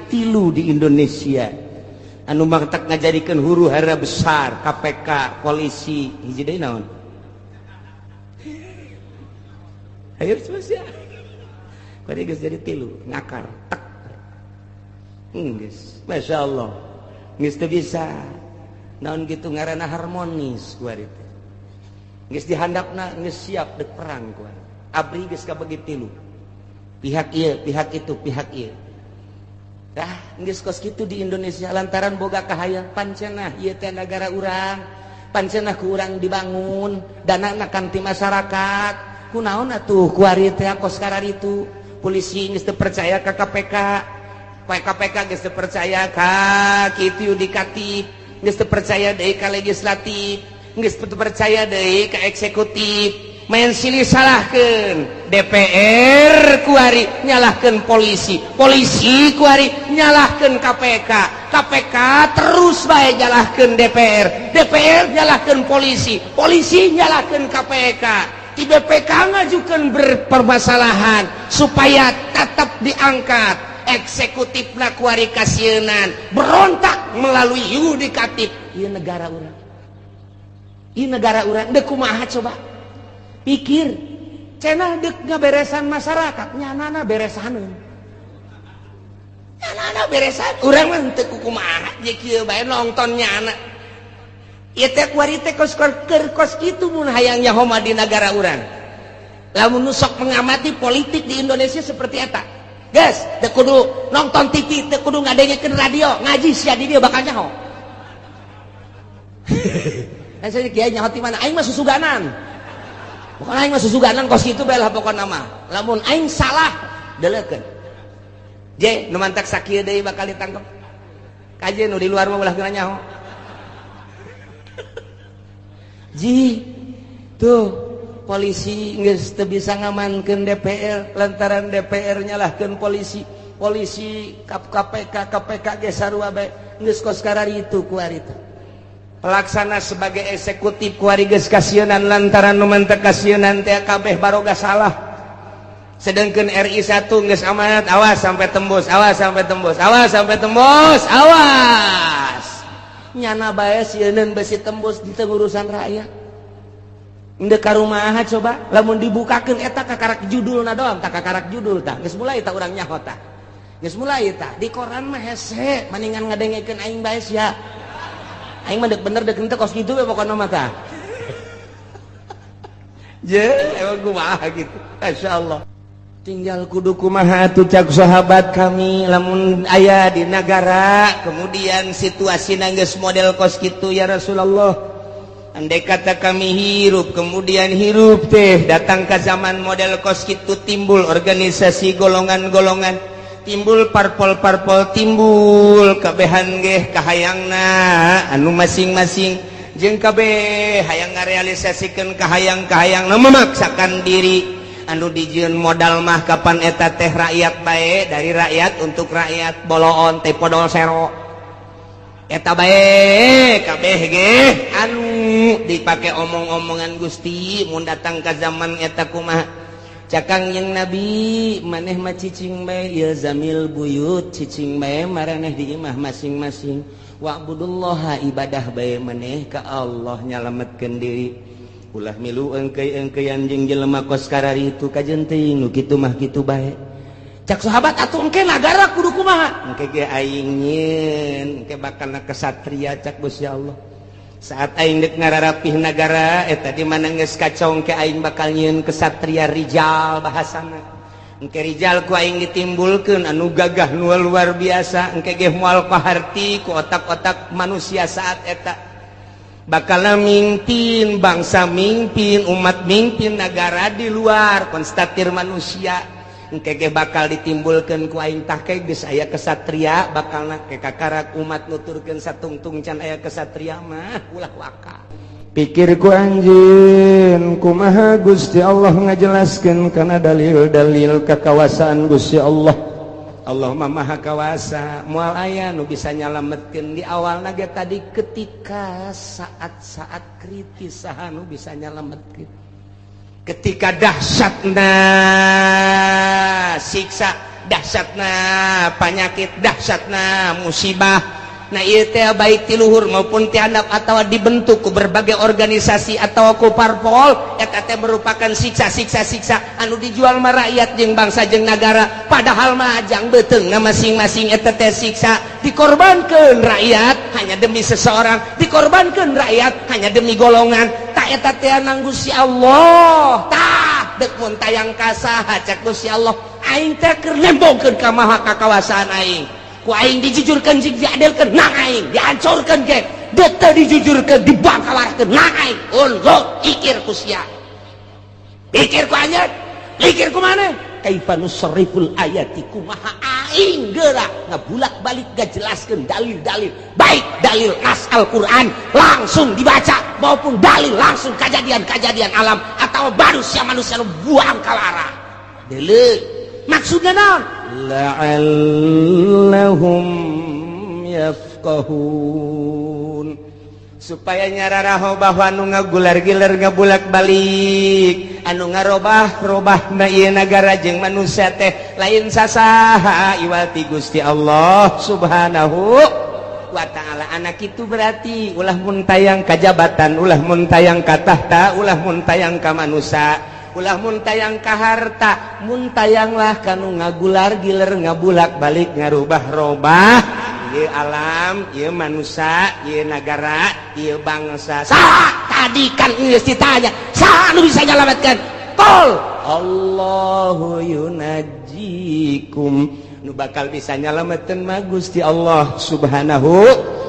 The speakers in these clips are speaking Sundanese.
tilu di Indonesia anu matak ngajadikeun huru hara besar KPK polisi hiji deui naon. Ayo terus ya. Kuari geus jadi tilu ngakar tek. Geus Masya Allah geus teu bisa naon gitu ngaranna harmonis kuari teh. Geus dihandapna geus siap dek perang kuari. Abri geus kabagi tilu. Pihak ieu, pihak itu, pihak ieu. Dah geus kos kitu di Indonesia lantaran boga kahayang pancenah ieu teh nagara urang, pancenah ku urang dibangun, danana kan ti masyarakat. Kunaon atuh kuari teh kos kararitu. Polisi geus teu percaya ka KPK, KPK geus teu percaya ka kitu yudikatif, geus teu percaya deui ka legislatif, geus teu percaya deui ka eksekutif. Main silih salahkeun DPR kuari nyalahkeun polisi, polisi kuari nyalahkeun KPK, KPK terus bae nyalahkeun DPR, DPR nyalahkeun polisi, polisi nyalahkeun KPK. Di BPK ngajukan berpermasalahan supaya tetap diangkat eksekutif kuari kasieunan berontak melalui yudikatif. Ieu negara urang, ieu negara urang dek kumaha coba pikir cenah dek ngaberesan masyarakat nyanana beresaneun nyanana beresan urang mah teu kumaha je kieu bae nonton nyana. Ieu teh kuari teh kos keur kos kitu mun hayang nyaho mah di nagara urang. Lamun nu sok mengamati politik di Indonesia seperti eta. Geus, teu kudu nonton TV, teu kudu ngadengekeun radio, ngaji sia di dieu bakal nyaho. Kan saya kiai nyaho ti mana? Aing mah susuganan. Pokokna aing mah susuganan kos kitu bae lah pokona mah. Lamun aing salah, deleukeun. Je, nu mantak sakieu deui bakal ditangkep. Kaje nu di luar mah ulah geuna nyaho. Ji, tuh polisi geus teu bisa ngamankeun DPR lantaran DPR nyalahkeun polisi, polisi KPK, KPK ge sarua bae geus kos kararitu kuari teh. Pelaksana sebagai eksekutif kuari geus kasieunan lantaran nu mantek kasieunan teh kabeh baroga salah. Sedangkan RI 1 geus amanat awas sampai tembus, awas sampai tembus, awas sampai tembus, awas. Nyana bae sieuneun besi tembus di urusan rakyat. Endek ka rumaha coba lamun dibukakeun eta kakarak judulna doang, tak kakarak judul tah. Geus mulai tah urang nyaho tah. Geus mulai tah di koran mah hese maningan ngadengekeun aing bae sia. Aing mah dek bener dek henteu kos kitu we pokona mah tah. Je, emang kumaha gitu. Masyaallah. Tinggal kudu kumaha atuh cak sahabat kami lamun aya di nagara kemudian situasi geus model kos kitu ya Rasulullah. Andai kata kami hirup kemudian hirup teh datang ke zaman model kos kitu timbul organisasi golongan-golongan, timbul parpol-parpol, timbul kabehan geh kahayangna anu masing-masing jeung kabeh hayang ngarealisasikeun kahayang-kahayangna memaksakan diri anu dijieun modal mah kapan eta teh rakyat bae dari rakyat untuk rakyat boloon teh podol sero eta bae kabeh ge anu dipake omong-omongan Gusti mun datang ka zaman eta kumaha cakang yang Nabi maneh mah cicing bae ilzamil buyut cicing bae maraneh di imah masing-masing wa'budullaha ibadah bae maneh ka Allah nyalametkeun diri ulah milu engkei-engkeian jeung jelema kos kararitu kajeun teuing nu kitu mah kitu bae cak sahabat atuh engke nagara kudu kumaha engke ge aing nyieun engke bakal kesatria cak Gusti Allah saat aing deuk ngararapih nagara eta di mana geus kacau engke aing bakal nyieun kesatria rijal bahasana engke rijal ku aing ditimbulkeun anu gagah nu luar biasa engke ge moal kaharti ku otak-otak manusia saat eta bakal mimpin bangsa mimpin umat mimpin negara di luar konstatir manusia engke ge bakal ditimbulkeun ku aing tah ke geus aya kesatria bakal ke kakarak umat nuturkeun satungtung can aya kesatria mah ulah waka pikir ku anjeun kumaha Gusti Allah ngajelaskeun kana dalil-dalil kakawasaan Gusti Allah. Allah mah maha kawasa moal aya nu bisa nyalametkeun di awal naga tadi ketika saat-saat kritis saha nu bisa nyalametkeun ketika dahsyatna siksa dahsyatna penyakit, dahsyatna musibah. Nah ieu teh baik ti luhur maupun ti handap atawa dibentuk ku berbagai organisasi atau ku parpol, eta teh merupakan siksa-siksa siksa anu dijual mah rakyat jeung bangsa jeung nagara, padahal mah jang beuteungna masing-masing. Eta teh siksa, dikorbankeun rakyat hanya demi seseorang, dikorbankeun rakyat hanya demi golongan. Tak eta teh nang Gusti Allah. Tah dek mun tayang ka saha? Cek Gusti Allah, aing teh keur nembongkeun ka maha kakawasaan aing. Ku aing dijujurkeun jeung diadilkeun nang aing, dihancurkeun ge dek teu dijujurkeun, dibangkawarkeun nang aing. Unggul ikir ku sia, pikir ku anjeun, pikir ku maneh. Kaifa nusarriful ayati, kumaha aing geura ngabulak-balik ngajelaskeun dalil-dalil, baik dalil nas Al-Qur'an langsung dibaca maupun dalil langsung kejadian-kejadian alam atau manusia-manusia nu buang kalara. Deuleu maksudna naon? La'allahum yafqahun, supaya nyararaho bahwa anu ngagular-giler, ngabulak balik, anu ngarobah-robah na ieu nagara jeung manusia teh lain sasaha iwal ti Gusti Allah Subhanahu wa Ta'ala. Anak itu berarti ulah mun tayang ka jabatan, ulah mun tayang ka tahta, ulah mun tayang ka manusia, ulah mun tayang ka harta, mun tayanglah kanu ngagular giler, ngabulak balik, ngarubah-robah ieu alam, ieu manusia, ieu nagara, ieu bangsa. Saha tadi kan geus ditanya, saha anu bisa nyalametkeun? Qul Allahu yunajjikum. Nu bakal bisa nyalametkeun mah Gusti Allah Subhanahu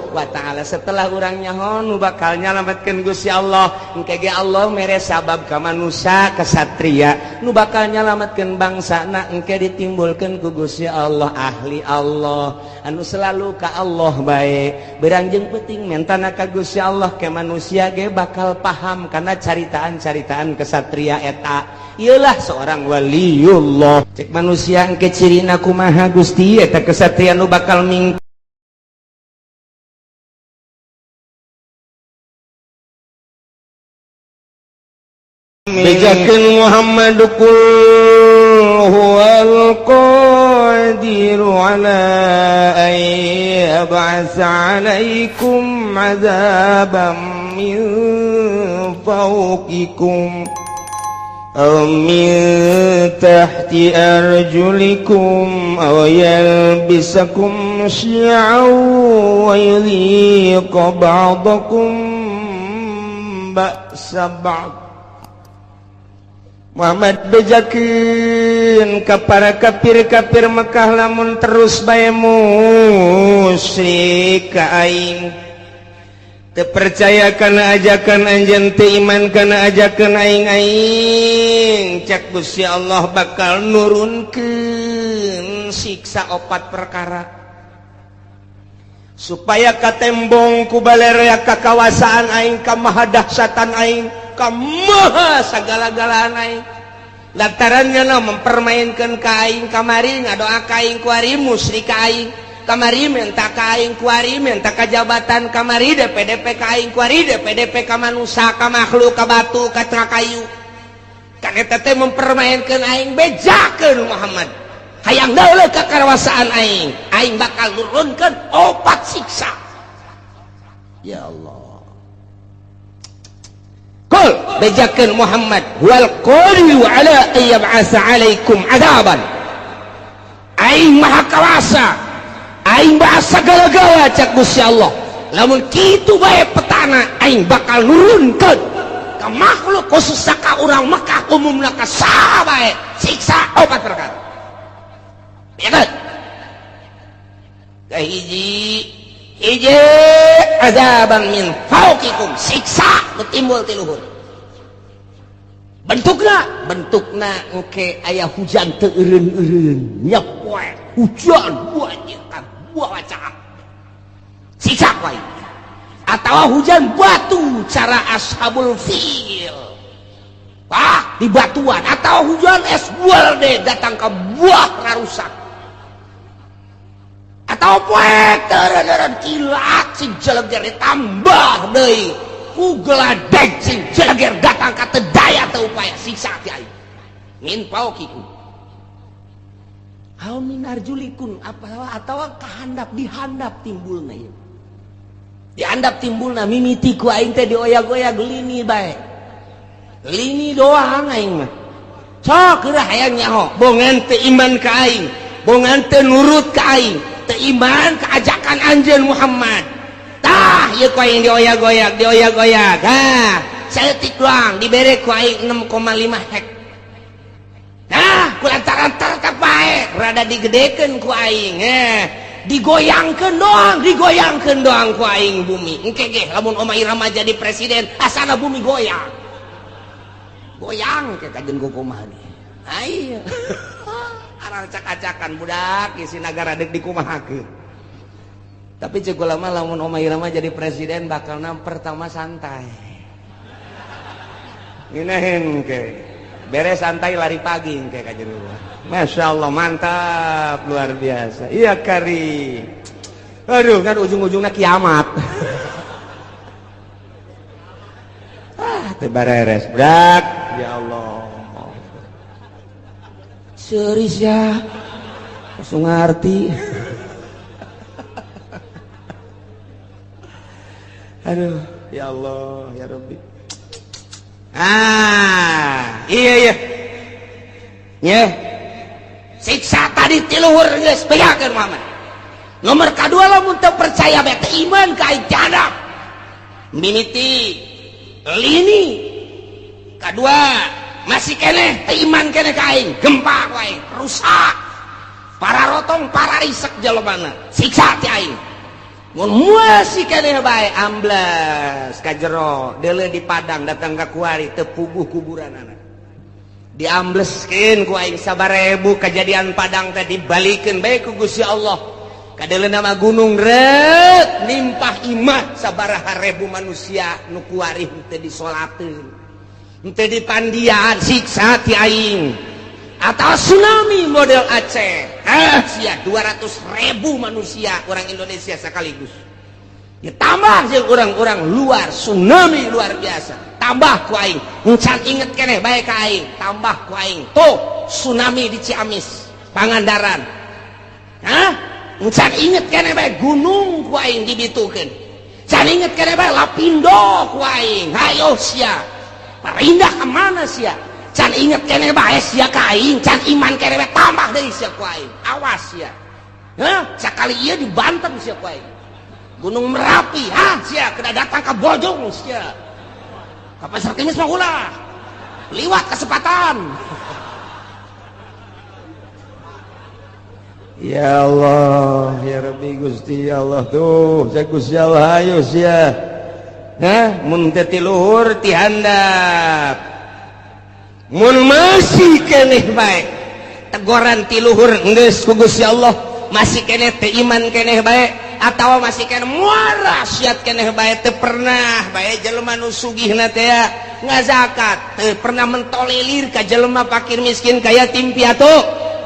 wa Ta'ala. Setelah urang nyaho nu bakal nyalametkeun Gusti Allah, engke ge Allah mere sabab ka manusia kesatria nu bakal nyalametkeun bangsana. Engke ditimbulkeun ku Gusti Allah ahli Allah anu selalu ka Allah bae, berang jeung peuting mentana ka Gusti Allah, ke manusia ge bakal paham karena caritaan-caritaan kesatria eta. Iyalah seorang waliullah. Cek manusia, engke cirina kumaha, Gusti, eta kesatria nu bakal ming Bejakeun Muhammad, qul huwal qadiru ala an yab'atsa 'alaikum 'adzaban min fawqikum aw min tahti arjulikum aw yalbisakum syi'an wa yudhiqa ba'dakum ba'sa ba'd. Muhammad, bejakeun ka para kafir-kafir Mekah, lamun terus bae musyrik ka aing, teu percaya kana ajakan anjeun, teu iman kana ajakan aing, aing cak Gusti Allah bakal nurunkeun siksa opat perkara supaya katembong ku balerea kakawasaan aing, ka mahadahsyatan aing, ka maha sagala-galaan aing. Lantarannya no mempermainkan ka aing, kamari ngadoa ka aing, kuari musyrik ka aing, kamari minta ka aing, kuari minta ka jabatan, kamari DPDP ka aing, kuari DPDP ka manusia, ka makhluk, ka batu, ka kayu. Kan eta teh mempermainkan aing. Bejakeun Muhammad, hayang deuleu kakawasaan aing, aing bakal nurunkeun opat siksa. Ya Allah. Qul, bejakeun Muhammad, huwal qadiru ala an yab'atsa 'alaikum adzaban, aing maha kawasa, aing maha sagala-gala cak Gusti Allah. Lamun kitu bae petana, aing bakal nurunkeun ka makhluk, khusus ka urang Mekah, umumna ka saha bae, siksa opat perkara. Ya kan? Kahiji hiji, azaban min fauqikum, siksa nu timbul ti luhur. Bentukna, bentukna engke aya hujan teu eureun-eureun, nyepoek hujan banyak ka buah caak, siksa wae. Atawa hujan batu cara ashabul fil, wah di batuan, atau hujan es deh datang ke buah ngarusak, atau poek teureun kilat sing jeleger, ditambah deui ku geladeg sing jeleger datang ka teu daya teu upaya, siksa ti aing min fauqikum. Aw min arjulikum apa atau kahandap dihandap timbulna ieu. Dihandap timbulna mimiti ku aing teh dioyag-oyag lini bae. Lini doang aing mah. Sok geura hayang nyaho, bongan teu iman ka aing, bongan teu nurut ka aing, teu iman ka ajakan anjeun Muhammad. Tah ieu ku aing dioyag-oyag, dioyag-oyag. Ha, saeutik doang dibere ku aing 6,5 hek. Nah, kulantaran tetep bae rada digedekeun ku aing, digoyangkeun doang, digoyangkeun doang ku aing bumi. Engke ge lamun Oma Irama jadi presiden, asana bumi goyang. Goyang ke kajen kumaha ge. Ayo. Aracak-acakan budak isi nagara deuk dikumahakeun. Tapi ceuk ulama lamun Oma Irama jadi presiden bakalna pertama santai. Ngeunaheun ke. Beres santai lari pagi kayak kajian. Masya Allah, mantap, luar biasa. Iya kari. Aduh, kan ujung-ujungnya kiamat. Ah, teu bareres, brak. Ya Allah. Serius ya. Langsung ngerti. Aduh, ya Allah, ya Rabbi. Ah, iya iya. Nya. Siksa tadi ti luhur geus bejakeun Muhammad. Nomor kadua lamun teu percaya bae teu iman ka aing jadap. Mimiti lini. Kadua masih keneh teu iman keneh ka aing, gempa ku aing, rusak. Para rotong, para risek jelema siksa ti aing. Mun masih keneh bae ambles ka jero, deuleu di Padang datang ka kuari teu puguh kuburanana. Diambleskeun ku aing sabarebu kejadian Padang teh dibalikeun bae ku Gusti Allah. Kadeuleu nama gunung reut nimpah imah sabaraha ribu manusia nu kuari teu disolateun. Teu dipandian siksa ti aing. Atau tsunami model Aceh. Ah, sia 200.000 manusia orang Indonesia sekaligus. Ditambah jeung orang-orang luar tsunami luar biasa. Tambah ku aing. Encan inget keneh bae ka aing, tambah ku aing. Tuh tsunami di Ciamis, Pangandaran. Hah? Encan inget keneh bae gunung ku aing dibitukeun. Can inget keneh bae Lapindo ku aing. Hayo sia. Pindah ke mana sia? Can inget keneh bae sia ka aing, can iman keneh bae tambah deui sia ku aing. Awas sia. Hah? Sakali ieu dibanten sia ku aing. Gunung Merapi, hah sia kena datang ke Bojong sia. Ka Pasar Kemis mah ulah. Liwat kesempatan. Ya Allah, ya Rabbi Gusti ya Allah tuh, saya Gusti Allah ayo sia. Hah, mun teu ti luhur ti handap. Mun masih keneh bae tegoran ti luhur geus ku Gusti Allah, masih keneh teu iman keneh bae atawa masih keneh muara siat keneh bae teu pernah bae jelema nu sugihna teh ngazakat, teu pernah mentolelir ka jelema fakir miskin ka yatim piatu,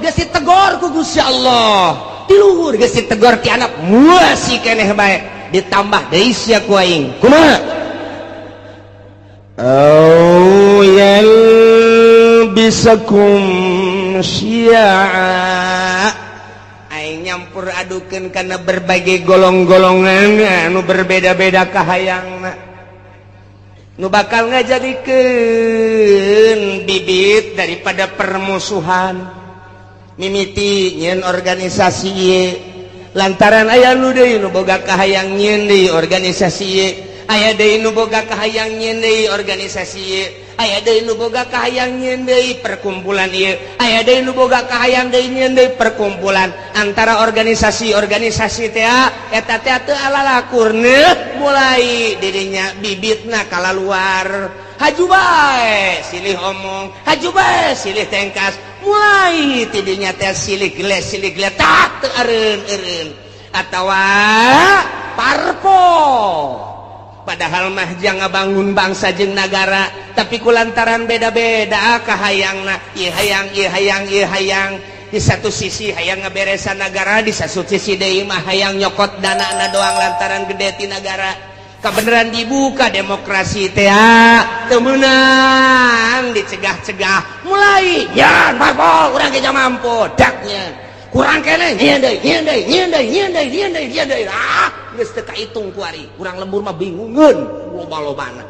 geus ditegor ku Gusti Allah. Ti luhur geus ditegor ti anak masih keneh bae ditambah deui sia ku aing. Kumaha? Au yalbisakum syi'a. Aing nyampur adukeun kana berbagai golong-golongan anu berbeda-beda kahayangna. Nu bakal ngajadikeun bibit daripada permusuhan. Mimiti nyeun organisasi ieu lantaran aya nu deui nu boga kahayang nyeun deui organisasi ieu, aya deui nu boga kahayang nyeun deui organisasi ieu, aya deui nu boga kahayang nyeun deui perkumpulan ieu, aya deui nu boga kahayang deui nyeun deui perkumpulan antara organisasi-organisasi teh eta teh teu alalakurna mulai dirinya bibitna kalaluar. Haju bae silih omong, haju bae silih tengkas, mulai tidinya teh silih geles silih geletak teu eureun-eureun atawa parpol. Padahal mah jang ngabangun bangsa jeung nagara, tapi kulantaran beda-beda kahayangna, ieu hayang ieu hayang ieu hayang. Di satu sisi hayang ngaberesan nagara, di satu sisi deui mah hayang nyokot danana doang lantaran gede ti nagara. Kebenaran dibuka demokrasi teh teu meunang dicegah-cegah mulai ya parpol urang ge mampu daknya. Kurang keneh, nyieun deui, nyieun deui, nyieun deui, nyieun deui, nyieun deui, nyieun deui. Ah, geus teu kaitung kuari. Urang lembur mah bingungeun loba-lobana.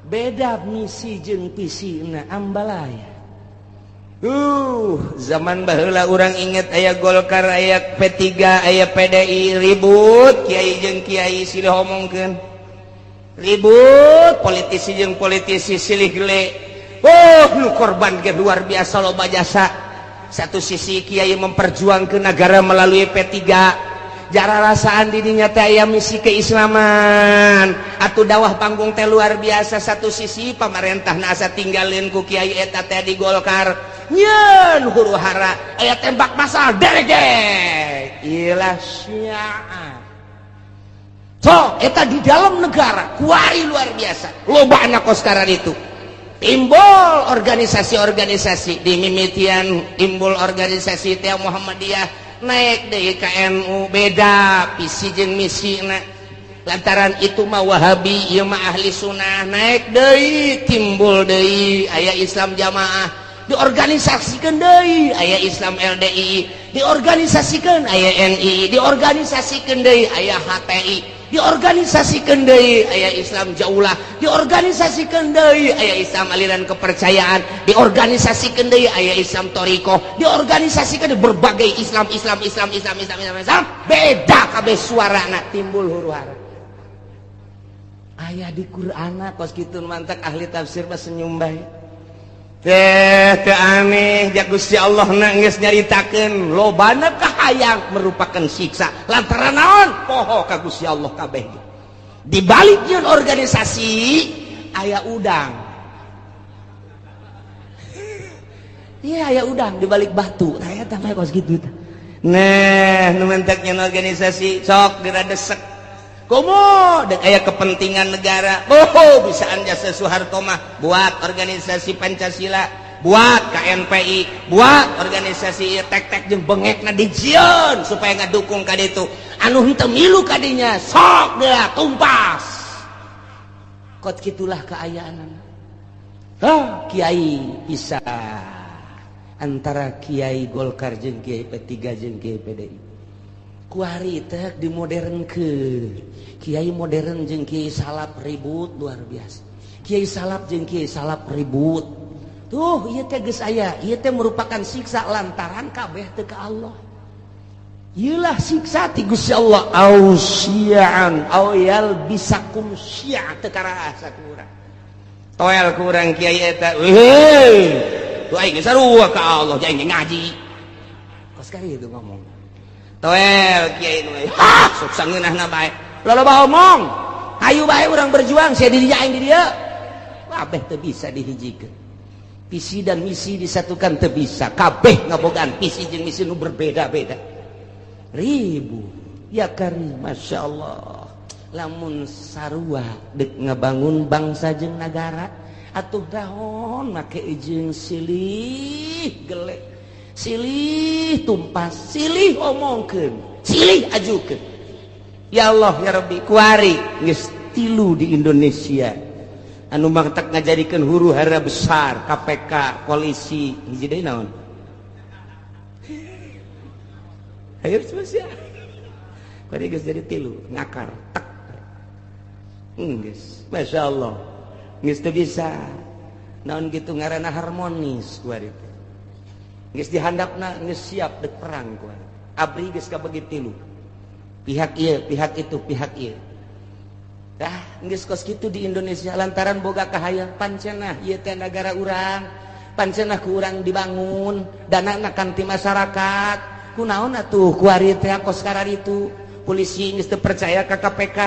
Beda misi jeung visina ambalaya. Zaman baheula urang inget aya Golkar, aya P3, aya PDI, ribut kiai jeung kiai silih omongkeun, ribut politisi jeung politisi silih gele. Oh, nu korban ge luar biasa loba jasa. Satu sisi kiai memperjuangkan negara melalui P3, jara rasaan didinya teh aya misi keislaman atau dakwah panggung teh luar biasa. Satu sisi pamarentah asa tinggalin ku kiai eta teh di Golkar, nyeun huru hara, aya tembak masal derege ilah syiah. So eta di dalam negara kuari luar biasa loba anak sekarang itu timbul organisasi-organisasi di mimitian, timbul organisasi teh Muhammadiyah, naik deui ka NU, beda visi jeung misi na, lantaran itu mah Wahabi, ieu mah ahli sunnah. Naik deui, timbul deui aya Islam jamaah, diorganisasikan deui aya Islam LDI, diorganisasikan aya NI, diorganisasikan deui aya HTI, diorganisasikan deui aya Islam Jaulah, diorganisasikan deui aya Islam aliran kepercayaan, diorganisasikan deui aya Islam Toriko, diorganisasikan berbagai Islam, Islam, Islam, Islam, Islam, Islam, Islam, beda kabeh suarana, timbul huru hara. Aya di Qur'an kos kitu, mantak ahli tafsir mah senyum bae teh, teu aneh ja Gusti Allah na geus nyaritakeun lobana kahayang merupakan siksa, lantaran naon? Poho ka Gusti Allah kabeh. Di balik yeun organisasi aya udang. Iya, aya udang di balik batu. Tah eta mah kos kitu tah. Nah, nu mentek nyeun organisasi sok diradesek komo dek aya kepentingan negara. Oh, bisaan jasa Soeharto mah buat organisasi Pancasila, buat KNPI, buat organisasi tek-tek jeung bengekna dijieun supaya ngadukung ka ditu. Anu henteu milu ka dinya sok geura tumpas. Kot kitulah keayaan. Oh, kiai bisa antara kiai Golkar jeung kiai P3 jeung kiai PDI. Kuari teh dimodernkeun. Kiai modern jeung kiai salaf ribut luar biasa. Kiai salaf jeung kiai salaf ribut. Tuh, ieu teh geus aya, ieu teh merupakan siksa lantaran kabeh teu ka Allah. Ieulah siksa ti Gusti Allah, au syi'an au yalbisakum syi'a, teu karasa ku urang. Toel ku urang kiai eta. Weh, tuh aing geus sarua ka Allah, aing ngaji. Kos kali itu ngomong. Toel kiai nu, ha, sok sangeunahna bae. Loba omong. Hayu bae urang berjuang, sia di dieu aing di dieu. Kabeh teu bisa dihijikeun. Visi dan misi disatukan teu bisa. Kabeh ngabogaan visi jeung misi nu berbeda-beda. Ribu. Ya karim, Masya Allah. Lamun sarua dek ngabangun bangsa jeung nagara, atuh dahon make jeung silih gelek, silih tumpas, silih omongkeun, silih ajukeun. Ya Allah ya Rabbi, kuari geus tilu di Indonesia anu matak ngajadikeun huru hara besar, KPK, polisi, hiji deui naon? Hayo sia. Kuari geus jadi tilu, ngakar tek. Geus, Masya Allah. Geus teu bisa. Naon gitu ngaranna harmonis kuari teh. Geus dihandapna geus siap dek perang kuari. Abri geus kabagi tilu. Pihak ieu, pihak itu, pihak ieu. Dah geus kos kitu di Indonesia lantaran boga kahayang pancenah ieu teh nagara urang, pancenah ku urang dibangun, danana kan ti masyarakat. Kunaon atuh kuari teh kos kararitu? Polisi geus teu percaya ka KPK.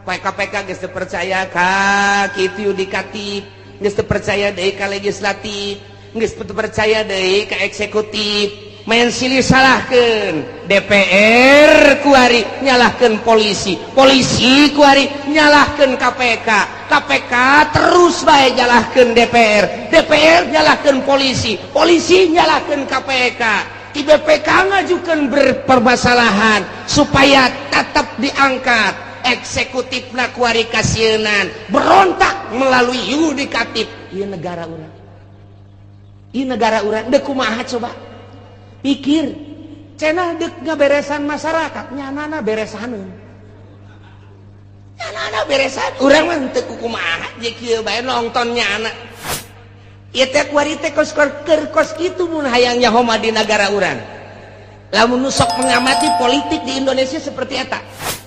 KPK geus teu percaya ka kitu yudikatif, geus teu percaya deui ka legislatif, geus teu percaya deui ka eksekutif. Main silih salahkeun DPR kuari nyalahkeun polisi, polisi kuari nyalahkeun KPK, KPK terus bae nyalahkeun DPR, DPR nyalahkeun polisi, polisi nyalahkeun KPK. Di BPK ngajukeun berpermasalahan supaya tetap diangkat. Eksekutifna kuari kasieunan berontak melalui yudikatif. Ieu negara urang, ieu negara urang dek kumaha coba pikir. Cenah deuk ngaberesan masyarakat, nyanana beresaneun. Nyanana beresan, urang mah teu kumaha je kieu bae nonton nyana. Ieu teh kuari teh kos keur kos kitu mun hayang nyaho mah di nagara urang. Lamun nu sok mengamati politik di Indonesia seperti eta.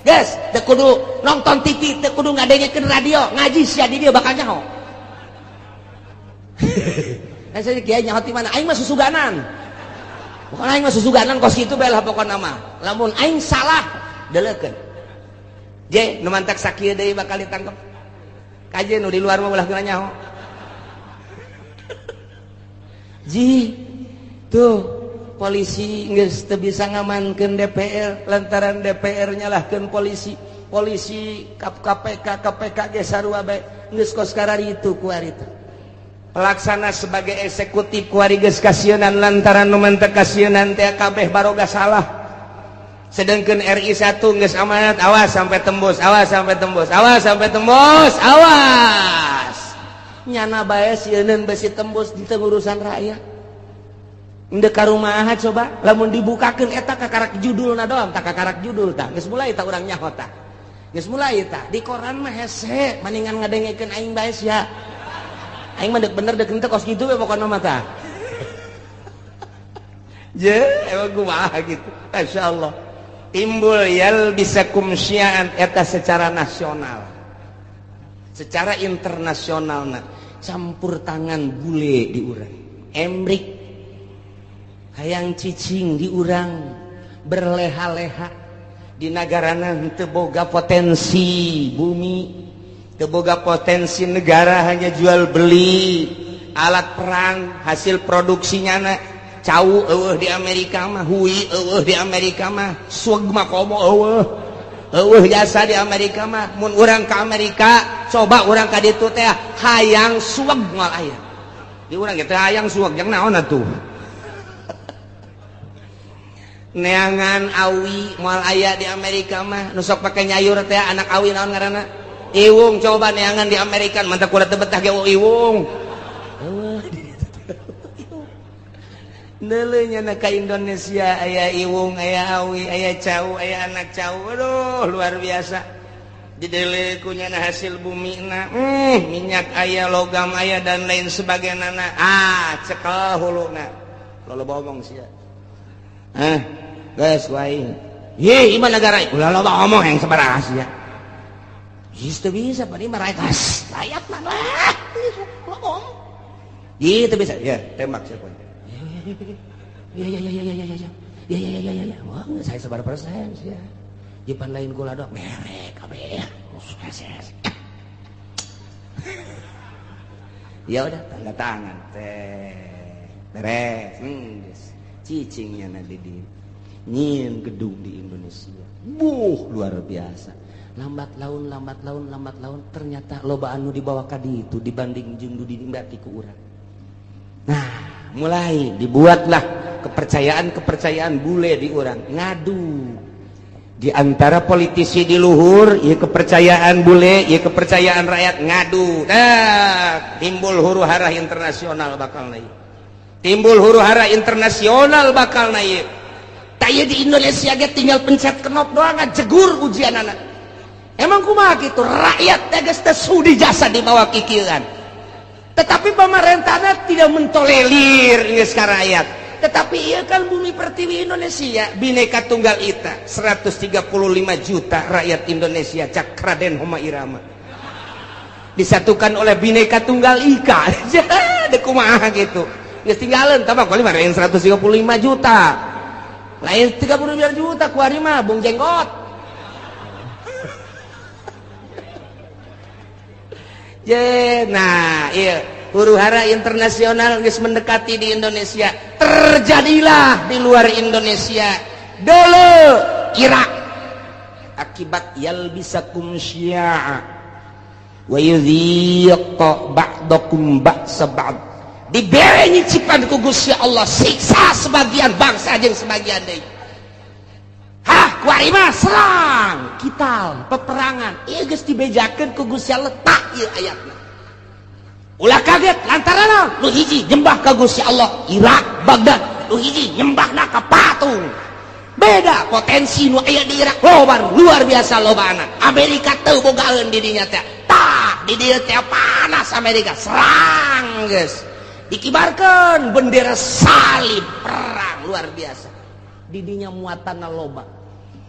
Guys, teu kudu nonton TV, teu kudu ngadengekeun radio, ngaji sia di dieu bakal nyaho. Nah, saya kiai nyaho ti mana? Aing mah susuganan. Pokoknya aing mah susuganan kos kitu bae lah pokona mah. Lamun aing salah, deleukeun. Je, nu mantak sakieu deui bakal ditangkep. Kaje nu di luar mah ulah geuna nyaho. Ji, tuh polisi geus teu bisa ngamankeun DPR lantaran DPR nyalahkeun polisi. Polisi KPK, KPK ge sarua bae geus kos kararitu ku harita. Pelaksana sebagai eksekutif kuari geus kasieunan lantaran nu mantek kasieunan teh kabeh baroga salah. Sedangkan RI 1 geus amanat, awas sampai tembus, awas sampai tembus, awas sampai tembus, awas. Nyana bae sieuneun besi tembus di urusan rakyat. Endek ka rumaha coba lamun dibukakeun eta kakarak judulna doang, tak kakarak judul tah. Geus mulai tah urang nyaho tah. Geus mulai tah di koran mah hese maningan ngadengekeun aing bae sia. Aing mah deuk bener deuk henteu kos kitu we pokona mah tah. Je, emang kumaha gitu. Masyaallah. Timbul yal bisakum syi'an eta secara nasional. Secara internasional na campur tangan bule di urang. Emrik hayang cicing di urang berleha-leha di nagarana teu boga potensi bumi, teu boga potensi negara, hanya jual beli alat perang hasil produksinya na cau eueuh di Amerika mah, hui eueuh di Amerika mah, sueg mah komo eueuh eueuh jasa di Amerika mah. Mun urang ka Amerika coba urang ka ditu teh hayang sueg moal aya di urang ge teh hayang sueg jeung naon atuh. Neangan awi moal aya di Amerika mah, nu sok pake nyayur teh anak awi naon ngaranna, iwung, coba neangan di Amerika mantap kula teu betah ge iwung. Eueuh neuleuh nya ka Indonesia aya iwung, aya awi, aya cau, aya anak cau, aduh luar biasa. Dideuleu ku nyana hasil bumina, minyak aya, logam aya dan lain sebagainya. Ah, cekel huluna. Loba omong sia. Ah, geus wae. Ye, ieu mah negara ulah loba omong yang sabaraha sia. Geus teu bisa pan ieu mah rakyat. Rakyat mah lah. Loba omong. Ieu teu bisa. Ya, tembak sia. Ya ya ya ya ya ya ya. Ya ya ya ya ya. Wah, saya sebar persen sia. Jipan lain kula dok merek kabeh. Ya udah tanda tangan teh. Beres. Cicingnya nanti di nyin gedung di Indonesia. Buh, luar biasa. Lambat laun, lambat laun, lambat laun ternyata loba anu dibawa ka ditu dibanding jeung nu dinikmati ku urang. Nah, mulai dibuatlah kepercayaan-kepercayaan bule di urang. Ngadu di antara politisi di luhur, ieu kepercayaan bule, ieu kepercayaan rakyat ngadu. Nah, timbul huru hara internasional bakal naik. Timbul huru hara internasional bakal naik. Taya di Indonesia ge tinggal pencet knop doang jegur ujian anak. Emang kumaha kitu rakyat teh geus teu sudi jasa dibawa kikieuan. Tetapi pemerintahnya tidak mentolerir geus ka rakyat. Tetapi ieu kan bumi pertiwi Indonesia, Bhinneka Tunggal Ika, 135 juta rakyat Indonesia cak Raden Rhoma Irama. Disatukan oleh Bhinneka Tunggal Ika. Deuk kumaha kitu. Geus tinggalan tambah kali mah 135 juta. Lain 32 juta kuari mah Bung Jenggot. Je, nah, iya huru hara internasional geus mendekati di Indonesia. Terjadilah di luar Indonesia. Dulu Irak akibat yalbisakum syi'a wa yudhiq ba'dakum ba'sa ba'd. Dibere nyicipan ku Gusti Allah siksa sebagian bangsa jeung sebagian deui. Hah, kuari mah serang, kital, peperangan. Ieu geus dibejakeun ku Gusti Allah tak ieu ayatna. Ulah kaget lantaran naon? Nu hiji nyembah ka Gusti Allah Irak Baghdad, nu hiji nyembahna ka patung. Beda potensi nu aya di Irak loba luar biasa lobana. Amerika teu bogaeun di dinya teh. Tah, di dieu teh panas Amerika serang geus. Dikibarkeun bendera salib perang luar biasa. Di dinya muatanna loba.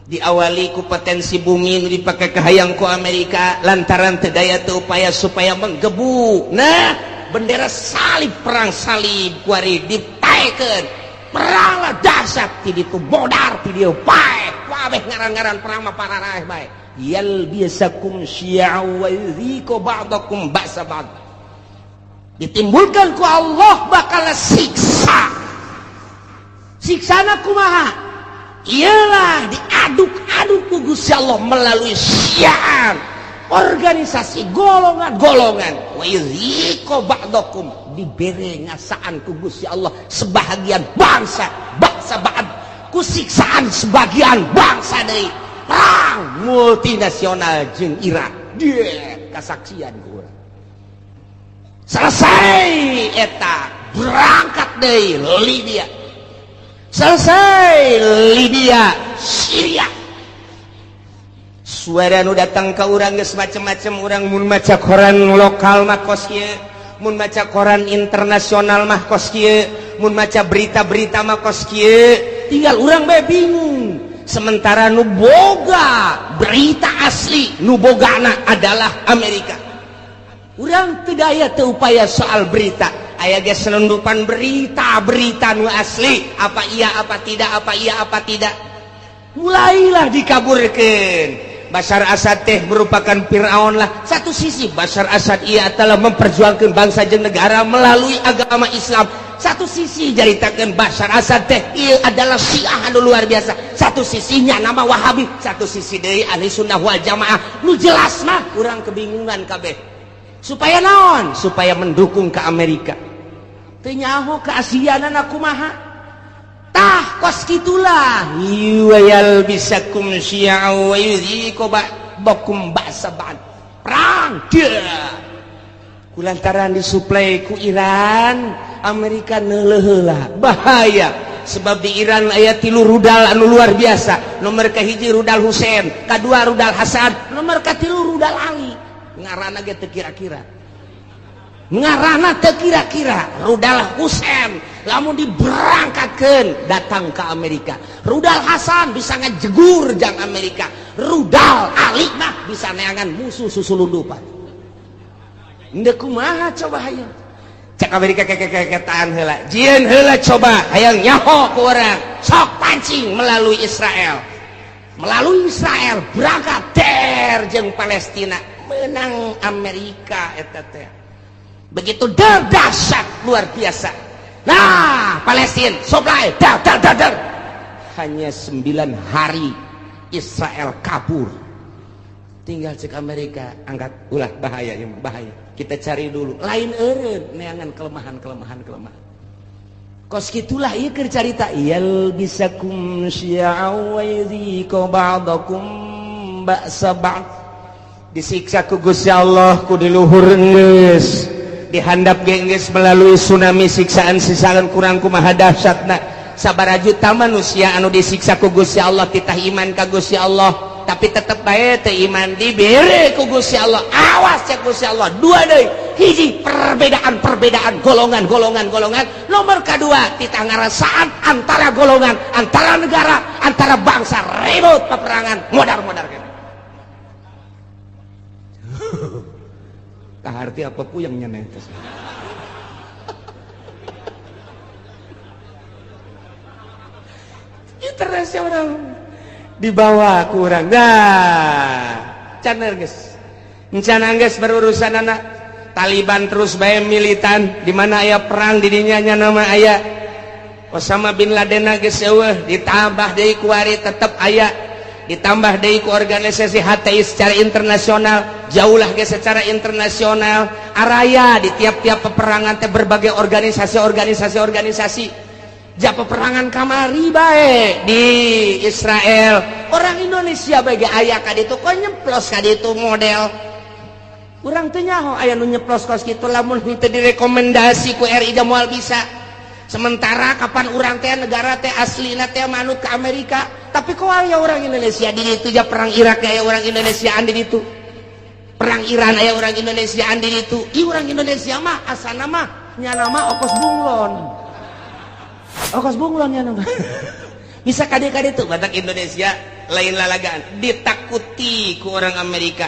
Diawali ku potensi bumi nu dipake kahayang ku Amerika lantaran teu daya teu upaya supaya menggebu. Nah, bendera salib perang salib kuari ditaekeun. Peranglah dahsyat ti ditu modar ti dieu paeh kabeh ngaran-ngaran perang mah pararaeh bae. Yalbisakum syi'a wa yudhiku ba'dakum ba'sa ba'd. Ditimbulkan ku Allah bakal siksa. Siksana kumaha? Ialah diaduk-aduk ku Gusti Allah melalui syiar organisasi golongan-golongan. Wa yudhiku ba'dakum, dibere ngasaan ku Gusti Allah sebahagian bangsa, bangsa ba'd ku siksaan sebagian bangsa dari perang multinasional jeung Irak. Dia kasaksian ku urang. Selesai eta berangkat deui Libya. Selesai Libya, Syria. Suara nu datang ke urang geus macem-macem. Urang mun maca koran lokal mah kos kieu, mun maca koran internasional mah kos kieu, mun maca berita-berita mah kos kieu, tinggal urang bae bingung. Sementara nu boga berita asli, nu bogana adalah Amerika. Urang teu daya teu upaya soal berita. Aya ge selundupan berita-berita nu asli, apa iya apa tidak, apa iya apa tidak. Mulailah dikaburkeun. Bashar Assad teh merupakan Fir'aun lah. Satu sisi Bashar Assad ia telah memperjuangkan bangsa jeung negara melalui agama Islam. Satu sisi jaritakeun Bashar Assad teh ieu adalah Syiah anu luar biasa. Satu sisinya nama Wahabi, satu sisi deui Ahli Sunnah wal Jamaah. Nu jelas mah urang kebingungan kabeh. Supaya naon? Supaya mendukung ke Amerika. Teu nyaho keaslianana kumaha. Tah kos kitulah yalbisakum syi'a wa yudhiku ba'dakum ba'sa ba'd. Perang dia kulantaran disuplai ku Iran, Amerika neuleuh heula bahaya sebab di Iran aya 3 rudal anu luar biasa. Nomor kahiji rudal Husein, kadua rudal Hasan, nomor katilu rudal Ali. Ngaranna ge teu kira-kira, ngaranna teu kira-kira. Rudal Husein lamun diberangkatkeun datang ke Amerika, rudal Hasan bisa ngajegur jang Amerika, rudal Ali mah bisa neangan musuh susulundupan. Ndek kumaha coba hayang cek Amerika kekekeketaan heula, jieun heula coba hayang nyaho ku urang, sok pancing melalui Israel, melalui Israel berangkat der jeung Palestina, menang Amerika eta teh. Begitu der dahsyat luar biasa. Nah, Palestina supply dar dar dar dar. Hanya 9 hari Israel kabur. Tinggal cek Amerika angkat ulah bahaya ya, bahaya. Kita cari dulu. Lain eureun neangan kelemahan-kelemahan kelemahan. Kos kitulah ieu keur carita yalbisakum syi'a wa yudhiku ba'dakum ba'sa ba'd. Disiksa ku Gusti Allah ku di luhur geus. Dihandap geus melalui tsunami siksaan-siksaan kurang kumaha dahsyatna. Sabaraha juta manusia anu disiksa ku Gusti Allah titah iman ka Gusti Allah, tapi tetep bae teu iman dibere ku Gusti Allah. Awas cek Gusti Allah, dua deui. Hiji perbedaan-perbedaan golongan-golongan golongan, nomor kedua titah ngarasaan antara golongan, antara negara, antara bangsa ribut peperangan modar-modar kan. Kaharti apa puyeng nyeneh teh. Internasional dibawa kurang. Nah, can geus. Encan geus berurusan anak Taliban terus bae militan di mana aya perang di dinya nya nama aya Osama bin Laden geus eueuh, ditambah deui ku ari tetep aya, ditambah deui ku organisasi HTI secara internasional, jauhlah ge secara internasional, araya di tiap-tiap peperangan teh berbagai organisasi-organisasi-organisasi. Ja peperangan kamari bae di Israel, orang Indonesia bae ge aya ka ditu kok nyeplos ka ditu model. Urang teu nyaho aya nu nyeplos kos kitu lamun henteu direkomendasi ku RI da moal bisa. Sementara kapan urang teh negara teh aslina teh manut ke Amerika, tapi kok aya orang Indonesia di ditu ja? Perang Irak aya orang Indonesia di ditu, perang Iran aya orang Indonesia di ditu. Ih, orang Indonesia mah asana mah nyana mah okos bunglon, okos bunglon nyana mah bisa kade-kade tuh. Batak Indonesia lain lalagaan, ditakuti ku orang Amerika.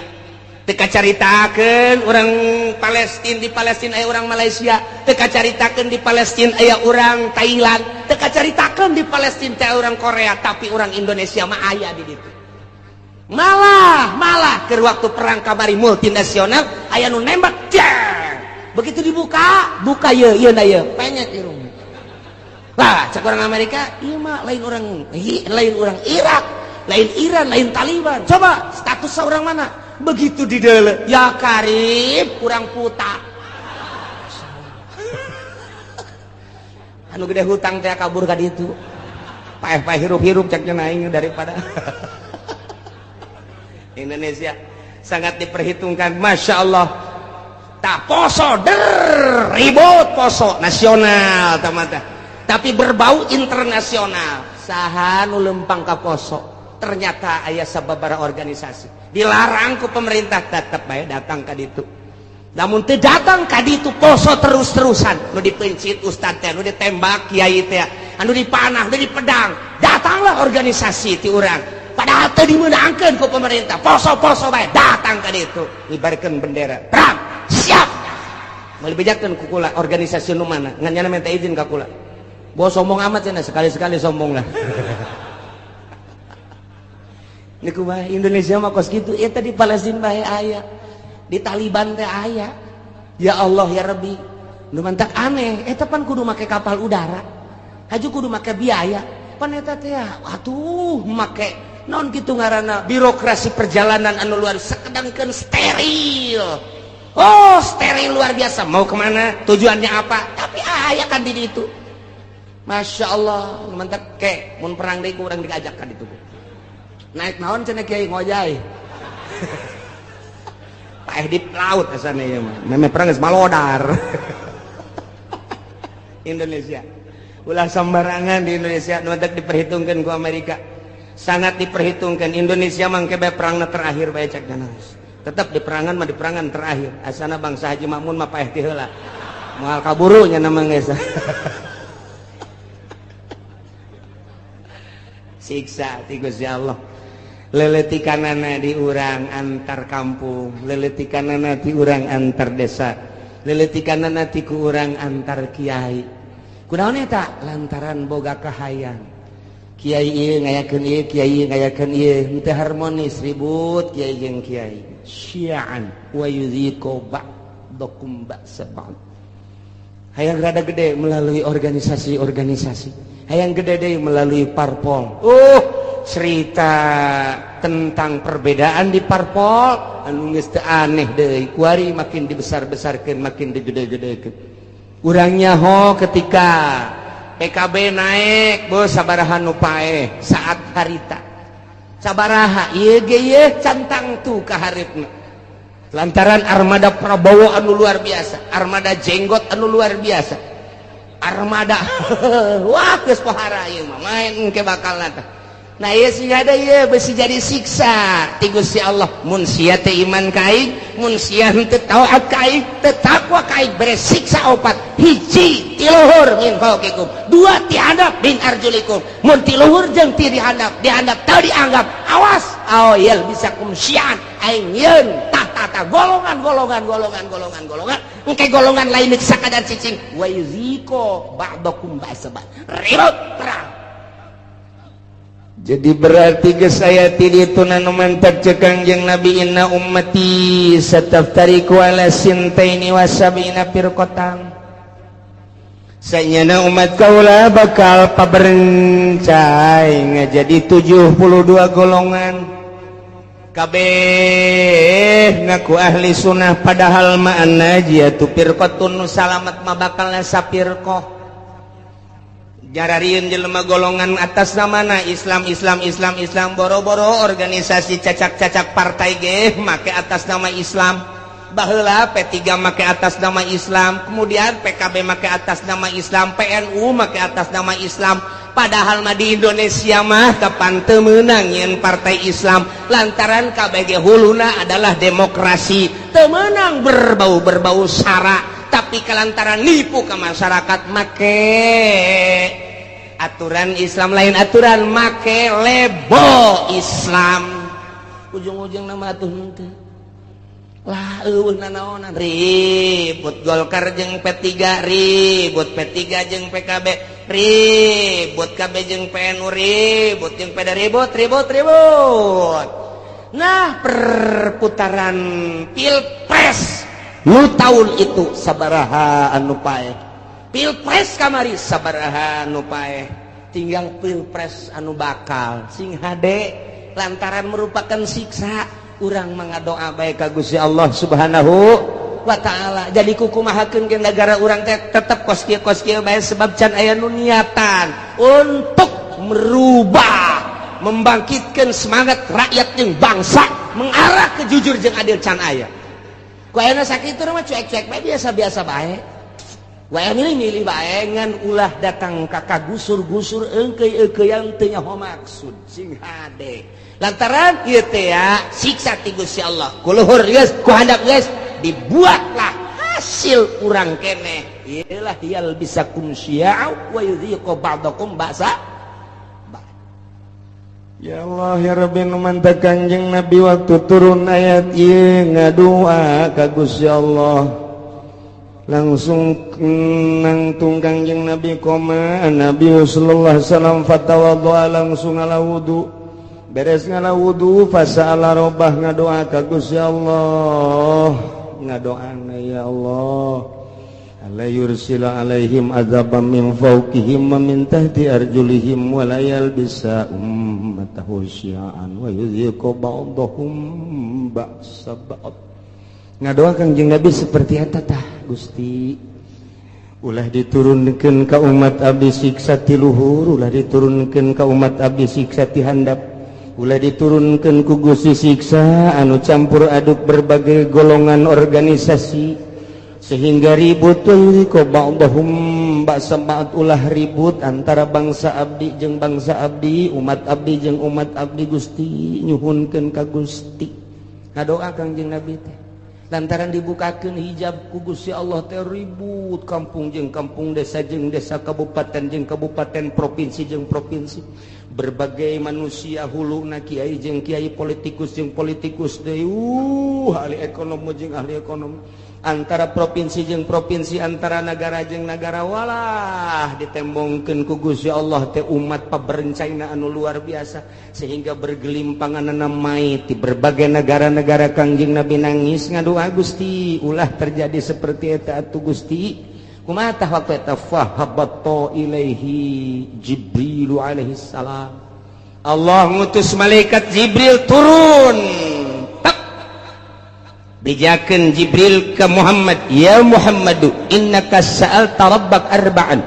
Teu kacaritakeun orang Palestina, di Palestina aya orang Malaysia. Teu kacaritakeun di Palestina aya orang Thailand. Teu kacaritakeun di Palestina teh orang Korea, tapi orang Indonesia mah aya di ditu. Malah malah ke waktu perang kamari multinasional aya nu nembak jeng. Begitu dibuka buka ye ye na ye penyet irung lah. Cek orang Amerika, iya mah lain orang, lain orang Irak, lain Iran, lain Taliban. Coba status orang mana? Begitu di dalam, ya karib kurang puta anu gede hutang teh kabur ka ditu, paeh-paeh hirup-hirup ceknya naing daripada Indonesia sangat diperhitungkan. Masya Allah. Tak poso der ribut, poso nasional tamata tapi berbau internasional. Saha nu lempang ka poso? Ternyata aya sababaraha organisasi dilarang ku pemerintah, tetap bae datang ka ditu. Namun teu datang ka ditu, poso terus-terusan. Nu dipencit ustad teh, nu ditembak kiai teh, anu dipanah, nu dipedang, datanglah organisasi ti urang, padahal teu dimeunangkeun ku pemerintah. Poso-poso bae datang ka ditu, ngibarkeun bendera perang siap. Moal dibejakeun ku kula organisasi nu mana, ngan nyana minta izin ka kula. Bos sombong amat cenah, sekali-sekali sombong lah. Ini kumaha Indonesia mah kos kitu. Ya tadi Palestina bae aya, di Taliban teh aya. Ya Allah ya Rabbi, nu mantak aneh eta pan kudu make kapal udara, haju kudu make biaya pan eta teh. Atuh make non kitu ngaranna birokrasi perjalanan anu luar sakedangkeun steril. Oh, steril luar biasa. Mau kemana, tujuannya apa, tapi aya kan di ditu. Masya Allah, nu mantak ke mun perang deui ku urang diajak ka ditu. Naik naon cenah kiai? Ngojay paeh di laut asana ieu mah. Meme perang geus malodar. Indonesia ulah sembarangan. Di Indonesia nu mantak diperhitungkan ku Amerika, sangat diperhitungkan. Indonesia mangke bae perangna terakhir bae cek geus. Tetap di perangan mah di perangan terakhir. Asana bangsa Haji Makmun mah paeh ti heula, moal kaburu nya nama geus. Siksa ti Gusti Allah leletikanana di urang antar kampung, leletikanana di urang antar desa, leletikanana ti ku urang antar kiai. Kunaon eta? Lantaran boga kahayang kiai ieu ngayakeun ieu, kiai ngayakeun ieu, henteu harmonis, ribut kiai jeung kiai. Syi'an wa yudhiqu ba'dakum ba'sa ba'd. Hayang rada gede melalui organisasi-organisasi, hayang gede deui melalui parpol. Cerita tentang perbedaan di parpol anu geus teu aneh deui kuari, makin dibesar-besarkeun, makin digede-gedekeun. Urang nyaho ketika PKB naik, bos, sabaraha nu paeh saat harita, sabaraha ieu ge ieu cantang tuh ka hareupeuna lantaran armada Prabowo anu luar biasa, armada jenggot anu luar biasa, armada wah geus pohara ieu mah main engke bakal tah. Nah, ieu sing ada ieu besi jadi siksa ti Gusti Allah. Mun sia teh iman ka aing, mun sia henteu taat ka aing, teu takwa ka aing, bere siksa opat. Hiji ti luhur min fauqikum, dua ti handap min arjulikum. Mun ti luhur jeung ti dihandap, dihandap teu dianggap, awas aw yalbisakum syi'an, aing yeun tah tah tah golongan golongan golongan golongan golongan, engke golongan lain sakadar cicing. Wa yuziko ba'dakum ba'sa ba'd, ribut perang. Jadi berarti geus aya ti ditu nu mantak cek Kangjeng Nabi, inna ummati sataftariqu ala sintaini wa sab'ina firqatan. Sanyana umat kaula bakal paberencai ngajadi 72 golongan, kabeh ngaku ahli sunnah, padahal mah annajiyatu firqatun, nu salamet mah bakal sapirqah. Jararieun jelema golongan atas namana Islam, Islam, Islam, Islam, boro-boro organisasi cacak-cacak partai ge make atas nama Islam. Baheula P3 make atas nama Islam, kemudian PKB make atas nama Islam, PNU make atas nama Islam. Padahal mah di Indonesia mah kapan teu meunang nyeun partai Islam, lantaran KBG huluna adalah demokrasi, teu meunang berbau-berbau sara. Tapi kelantaran nipu ke masyarakat, make aturan Islam, lain aturan, make label Islam, ujung-ujung nama tuh henteu lah, eueuh nanaonan. Ribut Golkar jeung P3, ribut P3 jeung PKB, ribut KB jeung PNU, ribut jeung PD, ribut, ribut, ribut. Nah, perputaran pilpres nu tahun itu sabaraha anu paeh, pilpres kamari sabaraha anu paeh, tinggal pilpres anu bakal. Sing hade, lantaran merupakan siksa, urang mengadoa bae ka Gusti Allah Subhanahu wa Ta'ala. Jadi kukumahakeun ke negara urang teh tetep kos kieu, kos kieu bae, sebab can aya nu niatan untuk merubah, membangkitkan semangat rakyat jeung bangsa mengarah ke jujur jeung adil, can aya. Ku ayeuna sakitu mah cuek-cuek bae, biasa-biasa bae wae, milih-milih bae, ngan ulah datang ka kagusur-gusur, eungkeuy-eungkeuyan teu nyaho maksud. Sing hade, lantaran ieu teh ya siksa ti Gusti Allah. Ku luhur geus, ku handap geus, dibuatlah hasil urang keneh. Iyalah, yalbisakum syi'a wa yudhiqu ba'dakum ba'sa. Ya Allah ya Rabbi, nu mantap Kanjeng Nabi waktu turun ayat ieu ngadua ka Gusti Allah, langsung nangtung Kanjeng Nabi, qoma Nabi sallallahu alaihi wasallam fatawaddoa, langsung ngala wudu. Beres ngala wudu, fasa'ala robbah, ngadoa ka Gusti Allah. Ngadoana, ya Allah, alla yursila alaihim azaban min fawqihim wa min tahti arjulihim wa la yalbisa ummatahu syi'an wa yudhiqu ba'dahum ba'sa ba'd. Ngadoa Kangjeng Nabi seperti eta tah, Gusti, ulah diturunkeun ka umat abdi siksa ti luhur, ulah diturunkeun ka umat abdi siksa ti handap, ulah diturunkeun ku Gusti siksa anu campur aduk berbagai golongan organisasi sehingga ribut, ba'dahum ba'sa ba'd, ulah ribut antara bangsa abdi jeung bangsa abdi, umat abdi jeung umat abdi. Gusti, nyuhunkeun ka Gusti. Ngadoa Kangjeng Nabi teh, lantaran dibukakeun hijab ku Gusti Allah teh ribut kampung jeung kampung, desa jeung desa, kabupaten jeung kabupaten, provinsi jeung provinsi, berbagai manusia huluna, kiai jeung kiai, politikus jeung politikus deui, ahli ekonomi jeung ahli ekonomi, antara provinsi jeung provinsi, antara negara jeung negara. Walah, ditembongkeun ku Gusti Allah teh umat paberencana anu luar biasa sehingga bergelimpangan mayit di berbagai negara-negara. Kangjeng Nabi nangis, ngadoa, Gusti, ulah terjadi seperti eta atuh Gusti. Kumaha tah waktu eta? Fahabatta ilaihi Jibril alaihi salam. Allah ngutus malaikat Jibril turun. Bejakeun Jibril ke Muhammad, ya Muhammadu, innaka sa'alta rabbak arba'an,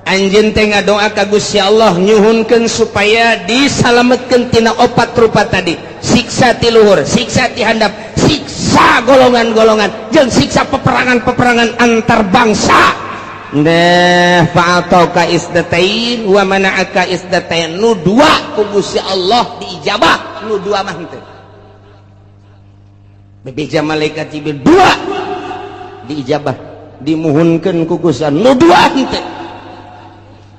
anjeun teh ngadoa ka Gusti Allah nyuhunkeun supaya disalametkeun tina opat rupa tadi, siksa ti luhur, siksa ti handap, siksa golongan-golongan, jeung siksa peperangan-peperangan antar bangsa. Nah, fa'ataka isnatain wa mana'aka isnatain. Nu dua ku Gusti Allah diijabah, nu dua mah henteu. Bebeja malaikat Jibril, dua diijabah, dimuhunkeun ku Gusti, nu dua henteu.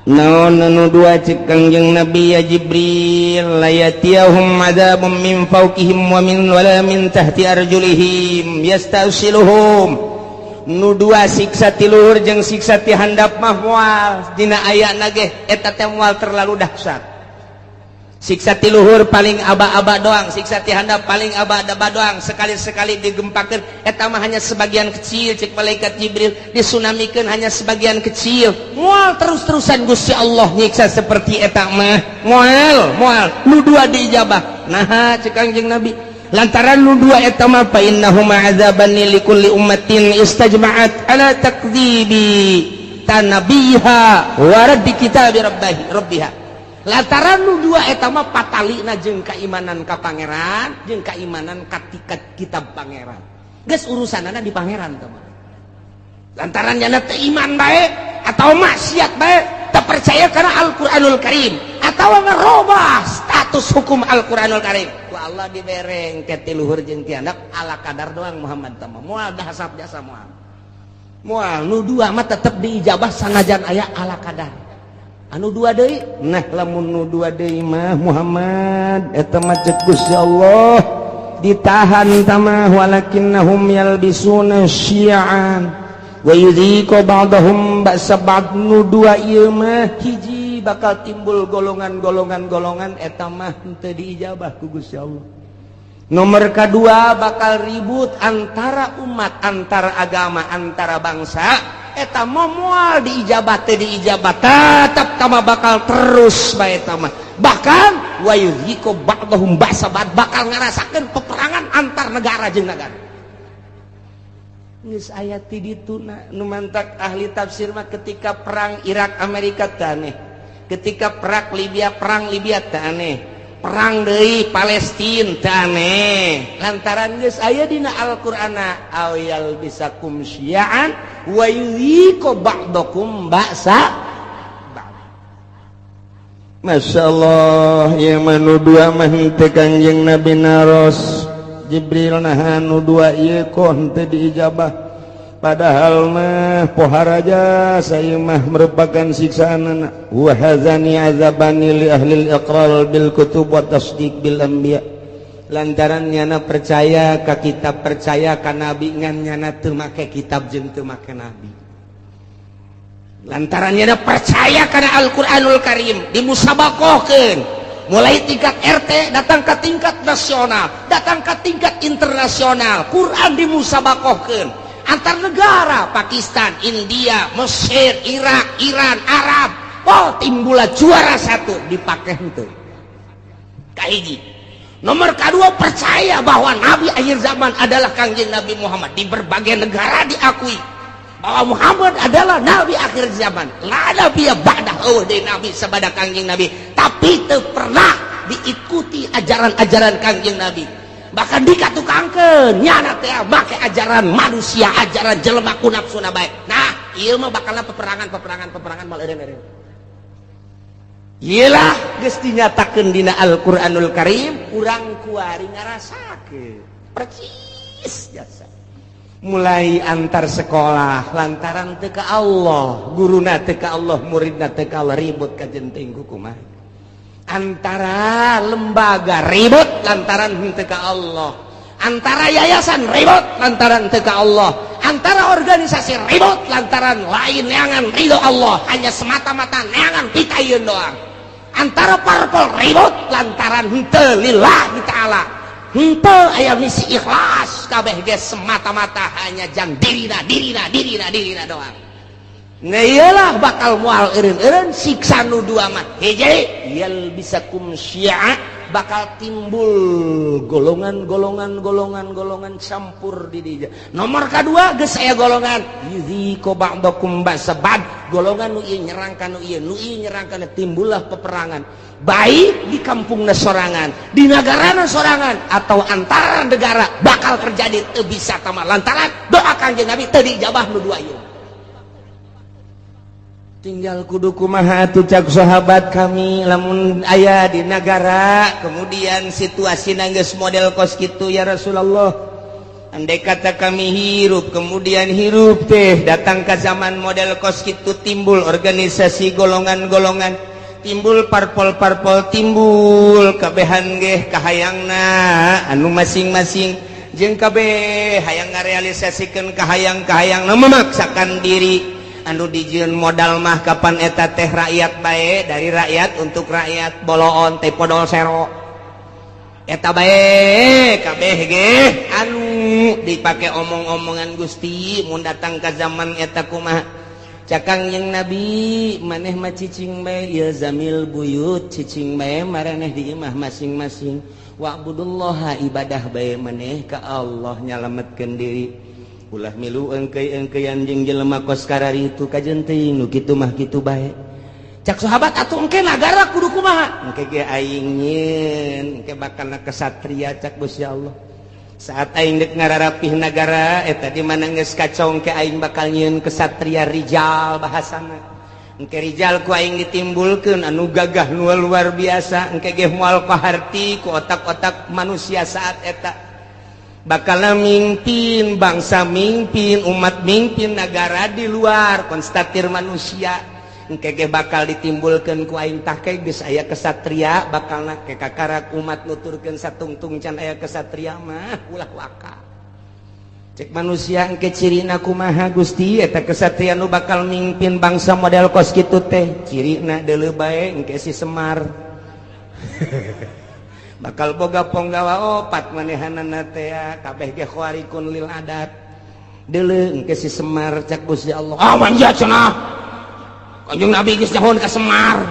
Naon anu dua? Cek Kangjeng Nabi, ya Jibril, la yatiyahum adzabun min fawqihim wa min wala min tahti arjulihim yastasiluhum. Nu dua, siksa ti luhur jeung siksa ti handap mah moal dina ayana ge eta teh moal terlalu dahsyat. Siksa ti luhur paling aba-aba doang, siksa ti handap paling aba-aba doang, sekali-sekali digempakeun eta mah hanya sebagian kecil. Cek malaikat Jibril, disunamikeun hanya sebagian kecil, moal terus-terusan Gusti Allah nyiksa seperti eta mah, moal, moal. Nu dua diijabah. Nah, cek Kangjeng Nabi, lantaran nu dua eta mah fa innahuma azabani likulli ummatin istajma'at ala takdzibi tanabiha wa raddi kitabi rabbiha rabbiha. Lantaran nu dua eta mah patalina jeung keimanan ka pangeran jeung keimanan ka kitab pangeran. Geus urusanana di Pangeran teh mah. Lantaran nyana teu iman bae atau maksiat bae, teu percaya karena Al-Qur'anul Karim atau ngerubah status hukum Al-Qur'anul Karim, ku Allah dibereng ke ti luhur jeung ti handap, ala kadar doang. Muhammad teh mah moal dahasap jasa, moal moal. Nu dua mah tetep diijabah sanajan aya ala kadar. Anu dua deui, nah, lamun nu dua deui mah, Muhammad, eta mah cek Gusti Allah ditahan tamah, walakinnahum yalbisuna syi'an wa yudhiqu ba'dahum ba'sa ba'd. Nu dua ieu mah, hiji, bakal timbul golongan-golongan golongan, eta mah henteu diijabah ku Gusti Allah. Nomor kedua, bakal ribut antara umat, antara agama, antara bangsa, eta mah moal diijabah, teu diijabah, tetap tama bakal terus bae eta mah. Bahkan wa yudhiqu ba'dahum ba'sa ba'd, bakal ngarasakeun peperangan antar negara jeung negara. Geus aya ti dituna. Nu mantak ahli tafsir mah, ketika perang Irak Amerika teh aneh, ketika perang Libya teh aneh, perang deui Palestina teh aneh, lantaran geus aya dina Al-Qur'ana aw yalbisakum syi'an wa yudhiqu ba'dakum ba'sa ba'd. Masya Allah ya, manu dua mah henteu. Kangjeng Nabi naros Jibril, nah, nu dua ieu kok henteu diijabah, padahal mah pohara saya mah merupakan siksaan. Wa hadzani azabani li ahli al-iqrar bil kutub wa tasdiq bil anbiya, lantaran nyana percaya ka kitab, percaya ka nabi, ngan nyana teu make kitab jeung teu make nabi, lantaran nyana percaya kana Al-Qur'anul Karim dimusabakohkeun mulai tingkat RT, datang ke tingkat nasional, datang ke tingkat internasional. Quran dimusabakohkeun antar negara, Pakistan, India, Mesir, Irak, Iran, Arab. Oh, timbulah juara satu, dipakai itu. Kahiji, nomor kedua, percaya bahwa nabi akhir zaman adalah Kangjeng Nabi Muhammad. Di berbagai negara diakui bahwa Muhammad adalah nabi akhir zaman, la nabi ba'dah, oh, di nabi sabada Kangjeng Nabi, tapi teu pernah diikuti ajaran-ajaran Kangjeng Nabi. Bahkan dikatukangkeun nyana teh make ajaran manusia, ajaran jelema ku nafsuna bae. Nah, ieu mah bakal peperangan, peperangan, peperangan, mal eureun-eureun. Iyalah, geus dinyatakeun dina Al-Qur'anul Karim, urang kuari ngarasakeun percis jasa mulai antar sekolah, lantaran teu ka Allah, guruna teu ka Allah, muridna teu ka Allah, ribut kajenting kumaha. Antara lembaga ribut lantaran henteu ka Allah, antara yayasan ribut lantaran teu ka Allah, antara organisasi ribut lantaran lain neangan ridho Allah, hanya semata-mata neangan pitayun doang, antara parpol ribut lantaran henteu lillahi ta'ala, henteu aya misi ikhlas, kabeh ge semata-mata hanya jang dirina, dirina, dirina, dirina doang. Nah, iyalah, bakal mual eureun-eureun siksa nu dua mah. Hiji, yalbisakum syi'a, bakal timbul golongan-golongan golongan golongan campur di dinya. Nomor kedua, geus aya golongan yudziqu ba'dakum ba'sa ba'd, golongan nu ieu nyerang ka nu ieu, nu ieu nyerang ka nu, timbullah peperangan, baik di kampungna sorangan, di negarana sorangan, atau antara negara bakal terjadi. Teu bisa tama lantaran doa Kanjeng Nabi teu diijabah nu dua ieu. Tinggal kudu kumaha atuh, cak sahabat kami, lamun aya di negara, kemudian situasi geus model kos kitu, ya Rasulullah? Andai kata kami hirup, kemudian hirup teh datang ke zaman model kos kitu, timbul organisasi golongan-golongan, timbul parpol-parpol, timbul kabehan geh kahayangna anu masing-masing, jeung kabeh hayang ngarealisasikeun kahayang-kahayang, memaksakan diri, anu dijieun modal mah kapan eta teh rakyat bae, dari rakyat untuk rakyat, boloon teh podol sero eta bae, kabeh ge anu dipake omong-omongan. Gusti, mun datang ke zaman eta kumaha? Cak Kangjeng Nabi, maneh mah cicing bae, ilzamil buyut, cicing bae maraneh di imah masing-masing, wa'budullaha, ibadah bae maneh ka Allah, nyalametkeun diri, ulah milu engkei-engkeian jeung jelema kos kararitu, kajen teuing nu kitu mah kitu bae. Cak sahabat, atuh engke nagara kudu kumaha? Engke ge aing nyieun, engke bakal kesatria cak Gusti Allah. Saat aing dek ngararapih nagara eta di mana geus kacong ke aing bakal nyieun kesatria rijal bahasana. Engke rijal ku aing ditimbulkeun anu gagah nu luar biasa, engke ge moal kaharti ku otak-otak manusia saat eta. Bakal mimpin bangsa, mimpin umat, mimpin negara di luar konstatir manusia. Engke ge bakal ditimbulkeun ku aing tah ke geus aya kesatria bakalna ke kakarak umat nuturkeun satungtung can aya kesatria mah ulah waka. Cek manusia engke cirina kumaha Gusti eta kesatria nu bakal mimpin bangsa model kos kitu teh cirina deuleu bae engke si Semar. Bakal boga ponggawa opat manehanana teh kabeh ge khawarikun lil adat. Deuleu engke si Semar cek Gusti Allah. Ah manja cenah. Kanjeng Nabi geus nyahoan ka Semar.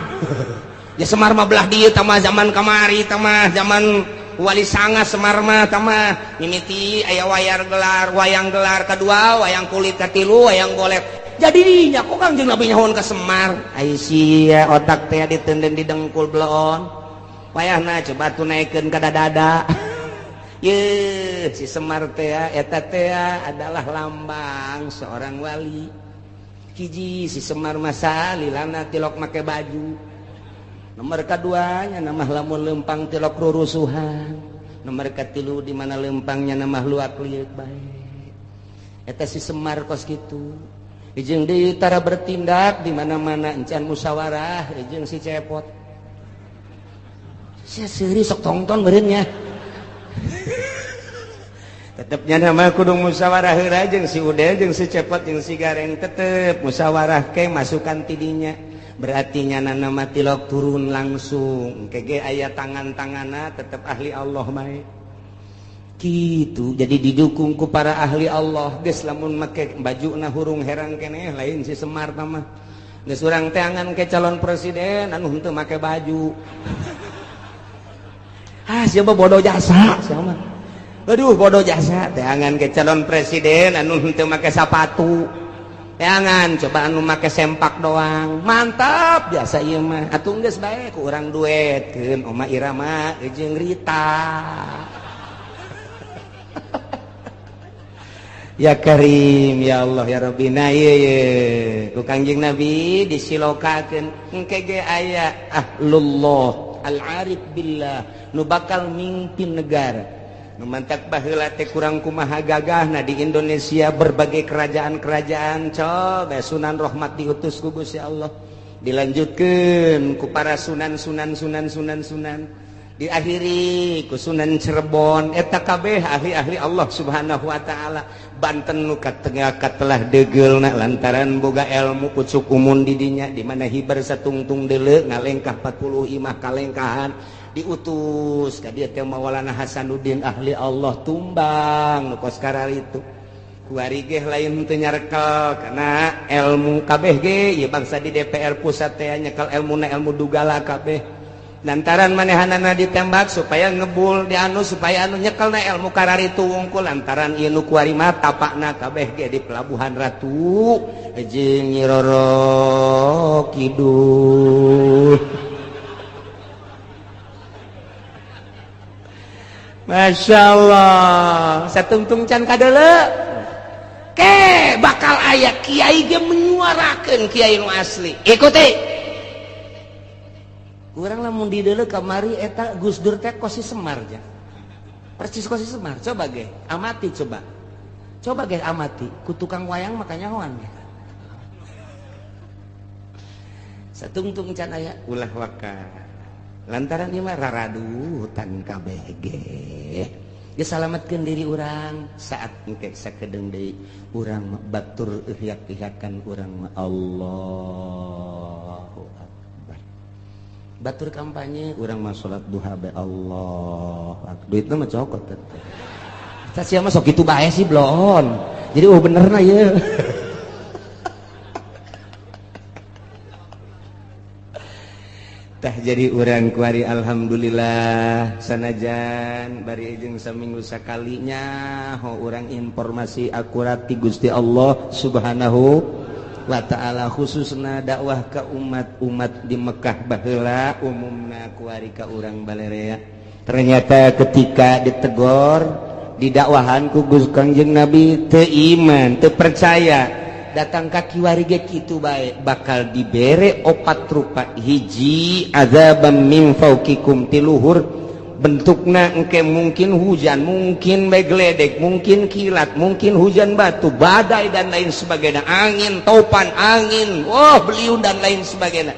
Ya Semar mah belah dieu tah mah zaman kamari tah mah zaman Wali Sanga Semar mah tah mah mimiti aya wayar gelar, wayang gelar kadua, wayang kulit katilu, wayang golek. Jadi nya kok Kanjeng Nabi nyahoan ka Semar. Ai sia otak teh ditenden di dengkul bloon. Wayahna coba tuh naikeun ka dada. Ye si Semar teh eta teh adalah lambang seorang wali. Hiji si Semar masa lilana tilok make baju. Nomor kaduanya nama lamun lempang tilok rurusuhan. Nomor katilu di mana lempangnya nama luak liuk bae. Eta si Semar kos kitu. Jeung deui tara bertindak di mana-mana encan musyawarah jeung si Cepot. Sia seuri sok tongton beureun nya. Tetepnya nama kudu musyawarah heula jeung si Udel jeung si Cepot jeung si Gareng tetep musyawarah ke masukan tidinya. Berarti nyana nama tilok turun langsung kege aya tangan-tangana tetep ahli Allah bae. Kitu jadi didukung ku para ahli Allah geus lamun make bajuna hurung herang keneh lain si Semar tah mah. Geus urang teangan ke calon presiden anu henteu make baju. Ah siapa bodoh jasa siapa mah. Aduh bodoh jasa teangan ke calon presiden anu henteu make sapatu. Teangan coba anu make sempak doang. Mantap biasa ieu mah. Atuh geus bae ku urang duetkeun Oma Irama jeung Rita. Ya Karim ya Allah ya Rabbi. Nah ieu ye ku Kangjeng Nabi disilokakeun engke ge aya ahlullah al-arif billah nu bakal mimpin negara. Nu mantak baheula teh kurang kumaha gagahna di Indonesia berbagai kerajaan-kerajaan coba Sunan Rahmat diutus ku Gusti Allah dilanjutkeun ku para sunan sunan sunan sunan sunan diakhiri ku Sunan Cirebon eta kabeh ahli-ahli Allah Subhanahu wa taala. Banten nu katengah katelah deugeulna lantaran boga ilmu pucuk umun di dinya di mana hibar satungtung deuleu ngalengkah 40 imah kalengkahan diutus ka dieu teh Maulana Hasanuddin ahli Allah tumbang nu kos kararitu kuari ge lain teu nyarekel kana ilmu kabeh ge ieu bangsa di DPR pusat teh nyekel ilmuna ilmu dugala kabeh lantaran manehanana ditembak supaya ngebul di anu supaya anu nyekelna ilmu kararitu wungkul lantaran ieu nu kuari mah tapakna kabeh ge di Pelabuhan Ratu jeung Nyi Roro Kidul. Masya Allah satungtung can kadeuleu ke bakal aya kiai ge menyuarakeun kiai nu asli ikuti kurang lamun dideuleu kamari eta Gus Dur teh kos si Semar ja persis kos si Semar coba ge amati coba coba ge amati ku tukang wayang makanya hoan ge satungtung can aya ulah waka lantaran ieu mah raradutan kabeh ge geus salametkeun diri urang saat engke sakedeung deui urang batur ihyak-ihyakan urang mah Allahu akbar batur kampanye urang mah salat duha bae Allah duitna mah cokot teh tah sia mah sok kitu bae sih bloon jadi oh benerna ieu. Tah jadi urang kuari alhamdulillah sanajan bari jeung saminggu sakalinya ho urang informasi akurat ti Gusti Allah Subhanahu wa taala khususna dakwah ka umat-umat di Mekah baheula umumna kuari ka urang balerea. Ternyata ketika ditegor Didakwahan ku Gus Kangjeng Nabi, teu iman, teu percaya. Datang ka kiwari ge kitu bae, bakal dibere opat rupa. Hiji, azabam min fauqikum, ti luhur bentukna engke, mungkin hujan, mungkin bae geledek, mungkin kilat, mungkin hujan batu, badai, dan lain sebagainya, angin topan, angin, wah, beliung, dan lain sebagainya,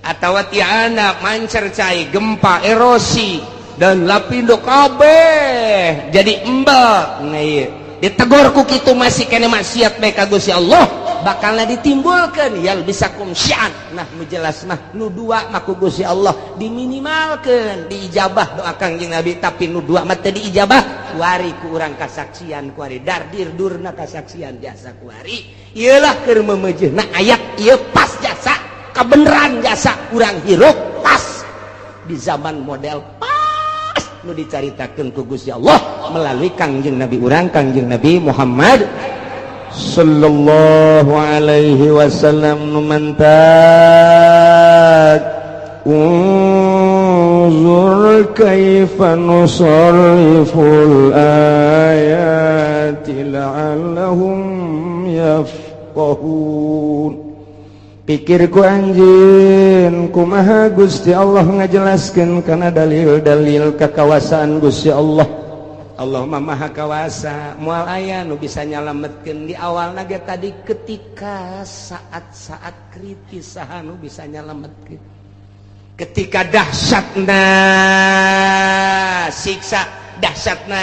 atau tiana mancer cai, gempa, erosi, dan lapindo kabeh jadi embel. Nah, iya. Ditegor ku kitu masih kene maksiat bae ka Gusti Allah, bakalna ditimbulkeun yalbisakum syi'an. Nah, nu jelas mah nu dua mah ku Gusti Allah diminimalkeun diijabah doa Kangjeng Nabi, tapi nu dua mah teu diijabah. Kuari ku urang kasaksian, kuari dardir durna kasaksian jasa kuari. Ieulah keur memeujeuhna ayat ieu pas jasa kebenaran, jasa urang hirup pas di zaman model pas nu dicaritakeun ku Gusti Allah melalui Kangjeng Nabi urang, Kangjeng Nabi Muhammad sallallahu alaihi wasallam. Nu mantak unzur kaifa nusarriful ayati la'allahum yafqahun. Pikir ku anjeun, kumaha Gusti Allah ngajelaskeun kana dalil-dalil kekawasaan Gusti Allah? Allah mah Maha Kawasa, moal aya nu bisa nyalametkeun. Di awal ge tadi, ketika saat-saat kritis, saha nu bisa nyalametkeun? Ketika dahsyatna siksa, dahsyatna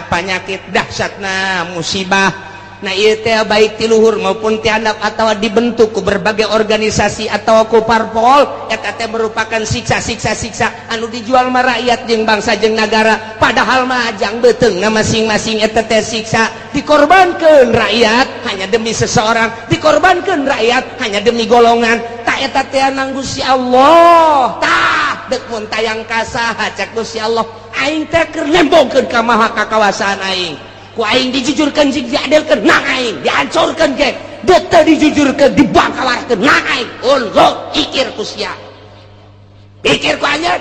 penyakit, dahsyatna musibah. Nah, ieu teh baik ti luhur maupun ti handap atau dibentuk ku berbagai organisasi atau ku parpol, eta teh merupakan siksa-siksa, siksa anu dijual mah rakyat jeung bangsa jeung nagara, padahal mah jang beuteungna masing-masing. Eta teh siksa, dikorbankeun rakyat hanya demi seseorang, dikorbankeun rakyat hanya demi golongan. Tak eta teh nang Gusti Allah. Tah, deuk mun tayang ka saha? Cek Gusti Allah, aing teh keur nembongkeun ka maha kakawasaan aing. Ku aing dijujurkeun jeung diadilkeun nang aing, dihancurkeun ge deuk teu dijujurkeun, dibangkawarkeun nang aing. Unzur, pikir ku sia, pikir ku anjeun,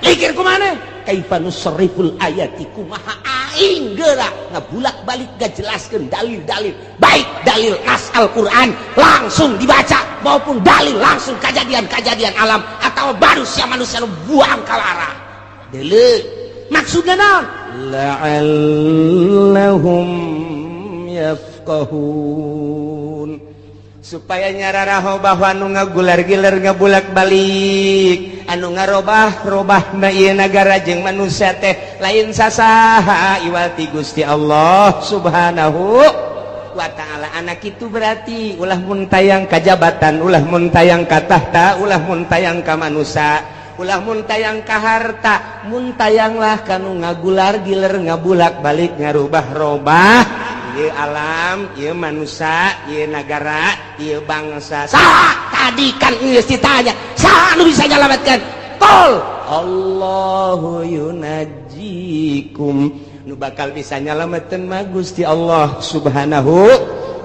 pikir ku maneh, kaifa nusarriful ayati, kumaha aing geura ngabulak-balik ngajelaskeun dalil-dalil, baik dalil nas Al-Qur'an langsung dibaca maupun dalil langsung kejadian-kejadian alam atau manusia-manusia nu buang kalara. Deuleu, maksudnya naon? La'allahum yafqahun, supaya nyararaho bahwa anu ngagular-giler, ngabulak balik, anu ngarobah-robah na ieu nagara jeung manusia teh lain sasaha iwal ti Gusti Allah Subhanahu wa Ta'ala. Anak itu berarti ulah mun tayang ka jabatan, ulah mun tayang ka tahta, ulah mun tayang ka manusia, ulah mun tayang ka harta, mun tayanglah kanu ngagular giler, ngabulak balik, ngarubah-robah ieu alam, ieu manusia, ieu nagara, ieu bangsa. Saha tadi kan geus ditanya, saha nu bisa nyalametkeun? Qul Allahu yunajjikum. Nu bakal bisa nyalametkeun mah Gusti Allah Subhanahu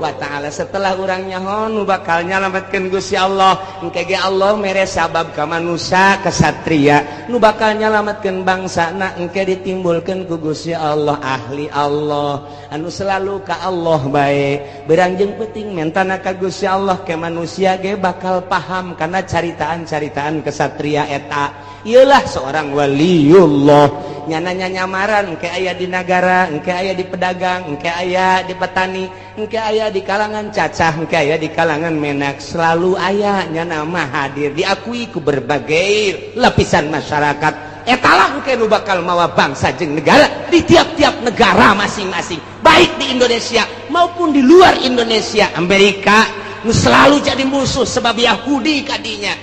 wa Ta'ala. Setelah urang nyaho nu bakal nyalametkeun Gusti Allah, engke ge Allah mere sabab ka manusia kesatria nu bakal nyalametkeun bangsana. Engke ditimbulkeun ku Gusti Allah ahli Allah anu selalu ka Allah bae, berang jeung penting mentana ka Gusti Allah, ke manusia ge bakal paham karena caritaan-caritaan kesatria eta. Iyalah, seorang waliullah nyana nyamaran engke aya di nagara, engke aya di pedagang, engke aya di petani, engke aya di kalangan cacah, engke aya di kalangan menak, selalu aya nyana mah hadir, diakui ku berbagai lapisan masyarakat. Etalah engke nu bakal mawa bangsa jeung negara di tiap-tiap negara masing-masing, baik di Indonesia maupun di luar Indonesia. Amerika nu selalu jadi musuh sebab Yahudi kadinya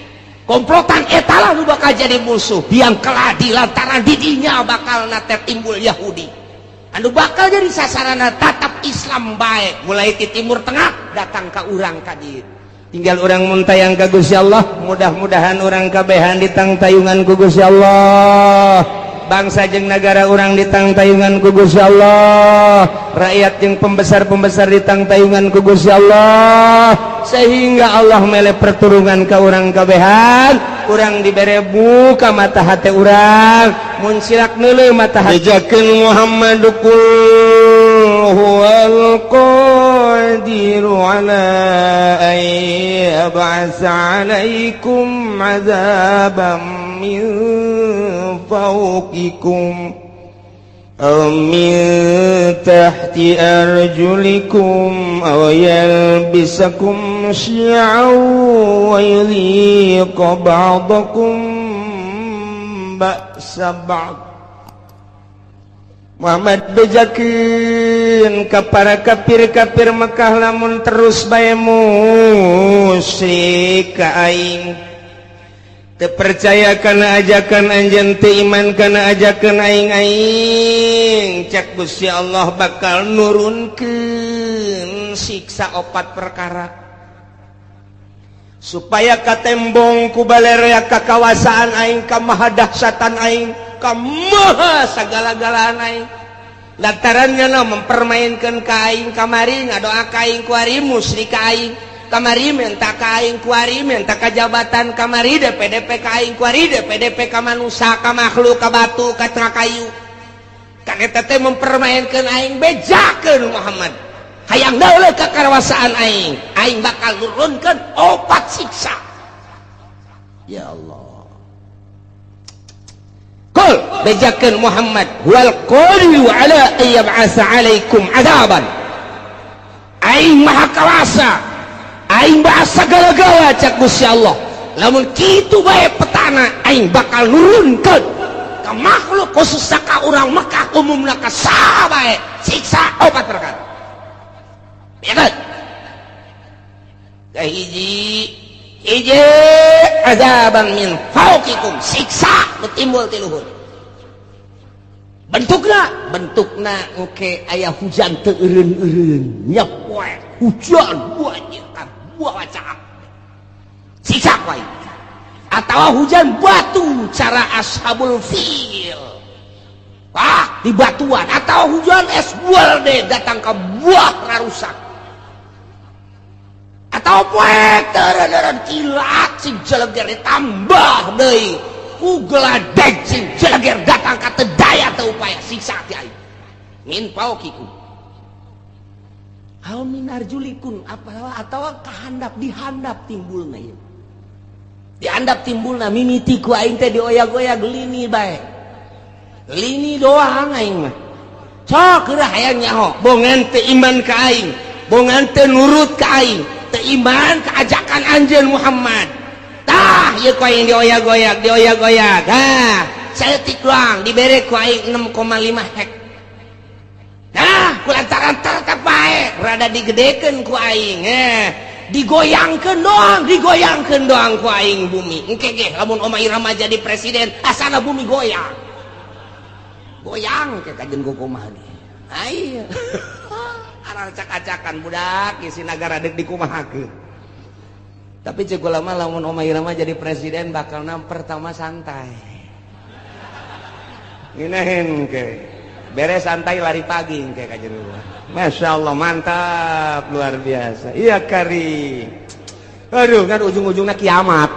komplotan, etalah nu bakal jadi musuh biang keladi lantaran didinya bakal nate timbul Yahudi anu bakal jadi sasarana tatap Islam baik, mulai di Timur Tengah datang ke urang ka dieu. Tinggal urang mun tayang ka Gusti Allah. Mudah-mudahan urang kabehan ditangtayungan ku Gusti Allah, bangsa jeung negara urang ditangtayungan ku Gusti Allah, rakyat jeung pembesar-pembesar ditangtayungan ku Gusti Allah, sehingga Allah mele perturungan ka urang kabehan. Urang dibere buka mata hati urang. Muncilak neuleuh matahari. Bejakeun Muhammad qul huwal qadiru ala an yab'atsa 'alaikum 'adzaban min fawqikum aw min tahti arjulikum aw yalbisakum syi'an wa yudhiqa ba'dakum ba'sa ba'd. Muhammad bejakeun ka para kafir-kafir Mekah lamun terus bae musyrik ka aing, teu percaya kana ajakan anjeun, teu iman kana ajakan aing, aing cek Gusti Allah bakal nurunkeun siksa opat perkara supaya katembong ku balerea kakawasaan aing, ka mahadahsyatan aing, ka maha sagala-galaan aing. Lantarannya no mempermainkan ka aing, kamari ngadoa ka aing, kuari musyrik ka aing, kamari minta ka aing, kuari minta ka jabatan, kamari DPDP ka aing, kuari DPDP ka manusia, ka makhluk, ka batu, ka kayu. Kan eta teh mempermainkan aing. Bejakeun Muhammad, hayang dauleuh kakawasaan aing, aing bakal nurunkeun opat siksa. Ya Allah. Qul, bejakeun Muhammad, huwal qadiru ala an yab'atsa 'alaikum 'adzaban, aing maha kawasa, aing maha sagala-gala cak Gusti Allah. Lamun kitu bae petana, aing bakal nurunkeun ka makhluk, khususna ka urang Mekah, umumna ka saha bae, siksa opat perkara. Ya kan? Kahiji hiji, azaban min fauqikum, siksa nu timbul ti luhur. Bentukna, bentukna oke aya hujan teu eureun-eureun nyepoe hujan banjir ka buah caak, siksa wae, atawa hujan batu cara ashabul fil, ah di batuan, atau hujan es bual deh datang ke buah ngarusak, atau poek teureun kilat sing jeleger ditambah deui ku geladeg sing jeleger datang ka teu daya teu upaya, siksa ti aing min fauqikum aw min arjulikum, apa atau kahandap, dihandap timbulna ieu, dihandap timbulna mimiti ku aing teh dioyag-oyag lini bae, lini doang. Aing mah sok geura hayang nyaho, bongan teu iman ka aing, bongan teu nurut ka aing, teu iman ka ajakan anjeun Muhammad, tah ieu ku aing dioyag-oyag, dioyag-oyag. Ha, saeutik doang dibere ku aing 6,5 hek. Nah, ku lantaran tetep bae rada digedekeun ku aing, digoyangkeun doang, digoyangkeun doang ku aing bumi. Engke ge lamun Oma Irama jadi presiden, asana bumi goyang goyang ke kajen kumaha ge. Ayo acak-acakan budak isi nagara dek dikumahakeun. Tapi cek ulama, lamun Oma Irama jadi presiden bakal pertama santai, nginahin ke beres santai lari pagi ke kajen. Masya Allah, mantap, luar biasa. Iya kari, aduh kan ujung-ujungnya kiamat.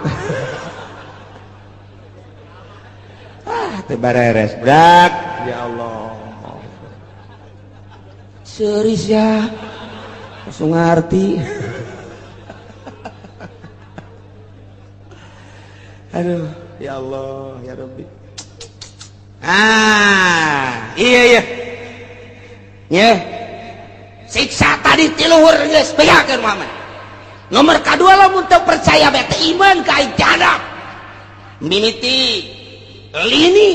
Ah teu bareres budak. Ya Allah, serius ya, langsung ngerti. Aduh ya Allah ya Rabbi. Ah iya iya ya, siksa tadi ti luhur geus bejakeun Muhammad. Nomor kadua, lamun teu percaya bae, teu iman ka aing, jadap mimiti lini.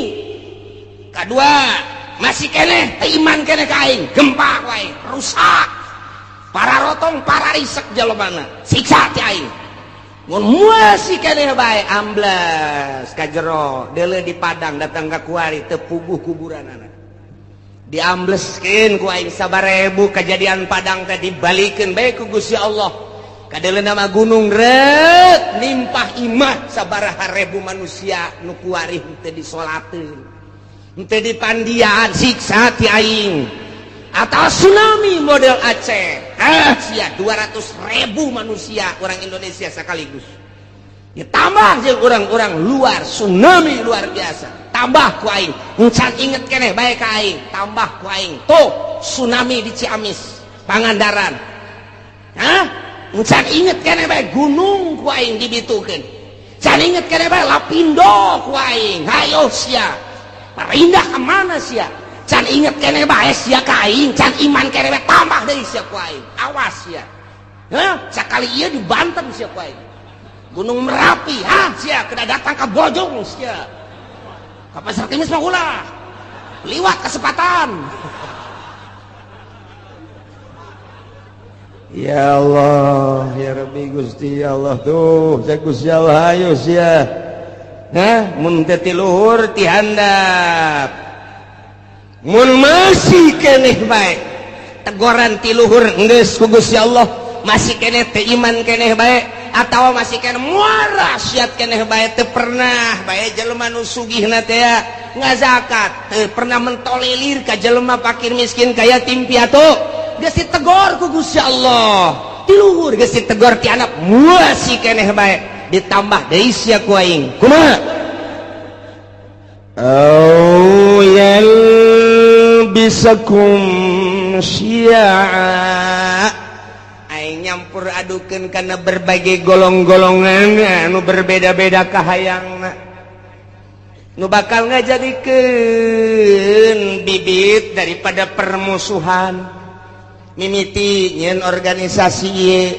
Kadua, masih keneh teu iman keneh ka aing, gempa wae rusak, para rotong, para risek jelema, siksa ti aing. Mun masih keneh bae, ambles ka jero deuleu di padang datang ka kuari teu puguh kuburanana, diambleskeun ku aing sabarebu. Kejadian padang teh dibalikeun bae ku Gusti Allah, kadeuleu nama gunung reut nimpah imah sabaraha ribu manusia nu kuari teu disolateun, teu dipandian, siksa ti aing. Atau tsunami model Aceh, ah sia 200.000 manusia orang Indonesia sekaligus ditambah jeung orang-orang luar, tsunami luar biasa. Tambah ku aing. Encan inget keneh bae ka aing, tambah ku aing. Tuh, tsunami di Ciamis, Pangandaran. Hah? Encan inget keneh bae gunung ku aing dibitukeun. Can inget keneh bae Lapindo ku aing. Hayo sia. Pindah ke mana sia? Can inget keneh bae sia ka aing, can iman keneh bae tambah deui sia ku aing. Awas sia. Hah? Sakali ieu di Banten sia ku aing. Gunung Merapi, ha sia kena datang ke Bojong sia. Ka Pasar Kemis mah ulah. Liwat kesempatan. Ya Allah, ya Rabbi Gusti ya Allah tuh, saya Gusti Allah ayo sia. Hah, mun teu ti luhur ti handap. Mun masih keneh bae tegoran ti luhur geus ku Gusti Allah, masih keneh teu iman keneh bae atawa masih keneh muara siat keneh bae teu pernah bae jelema nu sugihna teh ngazakat, teu pernah mentolelir ka jelema fakir miskin ka yatim piatu. Geus ditegor ku Gusti Allah ti luhur, geus ditegor ti anak masih keneh bae ditambah deui sia ku aing. Kumaha? Au yalbisakum syi'a. Aing nyampur adukeun kana berbagai golong-golongan anu berbeda-beda kahayangna nu bakal ngajadikeun bibit daripada permusuhan. Mimiti nyeun organisasi ieu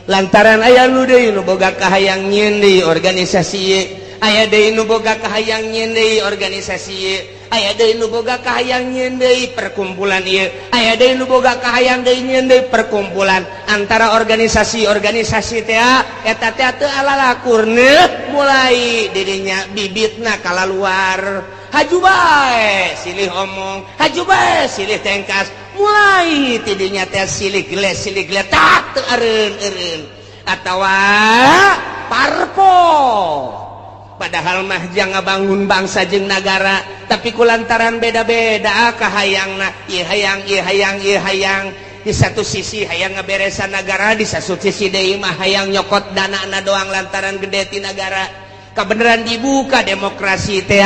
lantaran aya nu deui nu boga kahayang nyeun deui organisasi ieu, aya deui nu boga kahayang nyeun deui organisasi ieu, aya deui nu boga kahayang nyeun deui perkumpulan ieu, aya deui nu boga kahayang deui nyeun deui perkumpulan. Antara organisasi-organisasi teh eta teh teu alalakurna mulai dirinya bibitna kalaluar. Haju bae silih omong, haju bae silih tengkas, mulai tidinya teh silih geles silih geletak teu eureun-eureun atawa parpol. Padahal mah jang ngabangun bangsa jeung nagara, tapi kulantaran beda-beda kahayangna, ieu hayang ieu hayang ieu hayang. Di satu sisi hayang ngaberesan nagara, di satu sisi deui mah hayang nyokot danana doang lantaran gede ti nagara. Kebenaran dibuka demokrasi teh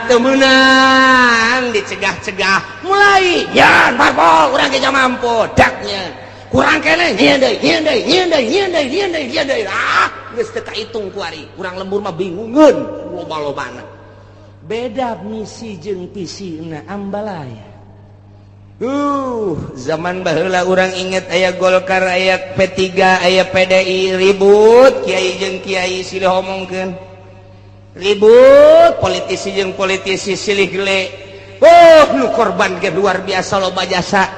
teu meunang dicegah-cegah mulai ya parpol urang ge mampu daknya kurang keneh nyieun deui nyieun deui nyieun deui nyieun deui nyieun deui nyieun deui ah geus teu kaitung ku ari urang lembur mah bingungeun loba-lobana beda misi jeung visina ambalaya. Zaman baheula urang inget aya Golkar, aya P3, aya PDI ribut kiai jeung kiai silih omongkeun ribut politisi jeung politisi silih gele. Oh nu korban ge luar biasa loba jasa.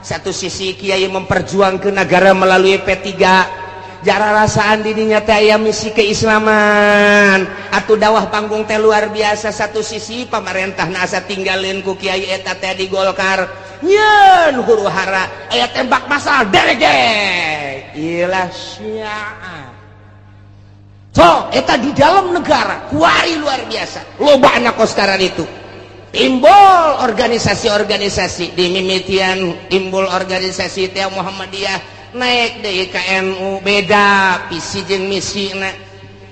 Satu sisi kiai memperjuangkeun negara melalui P3, jara rasaan dirinya teh aya misi keislaman atuh dawah panggung teh luar biasa. Satu sisi pamarentah asa tinggalin ku kiai eta teh di Golkar nyeun huru hara aya tembak masal derege ilah syiah. So eta di dalam negara kuari luar biasa loba anak koskaran itu timbul organisasi-organisasi di mimitian timbul organisasi teh Muhammadiyah naik deui ka NU beda visi jeung misina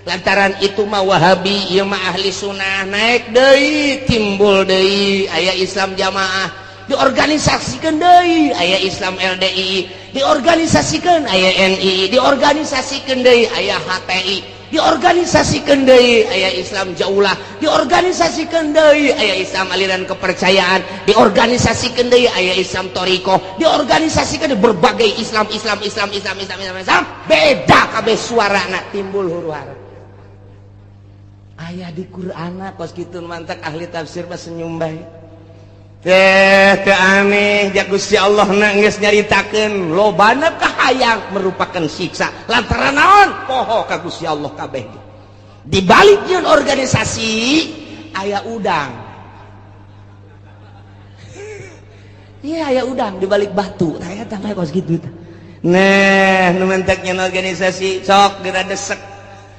lantaran itu mah Wahabi ieu mah ahli sunnah naik deui timbul deui aya Islam jamaah diorganisasikeun deui aya Islam LDI diorganisasikeun aya NI diorganisasikeun deui aya HTI diorganisasikeun deui aya Islam Jaulah diorganisasikeun deui aya Islam aliran kepercayaan diorganisasikeun deui aya Islam Toriko diorganisasikeun berbagai Islam Islam Islam Islam Islam Islam Islam beda kabeh suarana timbul huru hara aya di Qur'ana kos kitu mantak ahli tafsir mah senyum bae teh teu aneh ja Gusti Allah na geus nyaritakeun lobana kahayang merupakan siksa lantaran naon poho ka Gusti Allah kabeh di balik nyeun organisasi aya udang. Iya aya udang di balik batu tah eta mah kos kitu tah. Nah nu mentek nyeun organisasi sok geura desek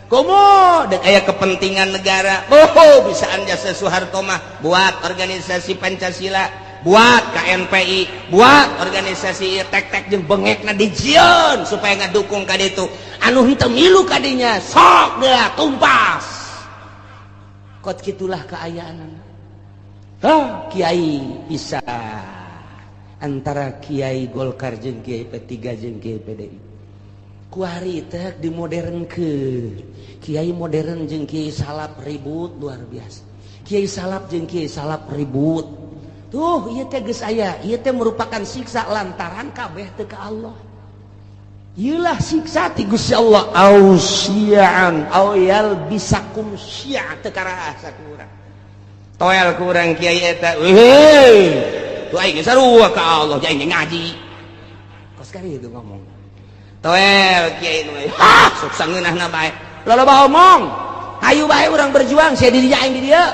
komo dek aya kepentingan negara. Oh bisaan jasa Soeharto mah buat organisasi Pancasila, buat KNPI, buat organisasi tek-tek jeung bengekna dijieun supaya ngadukung ka ditu. Anu henteu milu ka dinya sok geura tumpas. Kot kitulah keayaan. Hah, kiai bisa antara kiai Golkar jeung kiai P3 jeung kiai PDI. Kuari teh dimodernkeun. Kiai modern jeung kiai salaf ribut luar biasa. Kiai salaf jeung kiai salaf ribut. Tuh ieu teh geus aya, ieu teh merupakan siksa lantaran kabeh teu ka Allah. Ieulah siksa ti Gusti Allah au syi'an au yalbisakum syi'a teu karasa ku urang. Toel ku urang kiai eta. Heuh. Tuh aing sarua ka Allah, aing ngaji. Kos kali itu ngomong. Toel kiai nu ha sok sangeunahna bae. Loba omong. Hayu bae urang berjuang sia di dinya aing di dieu.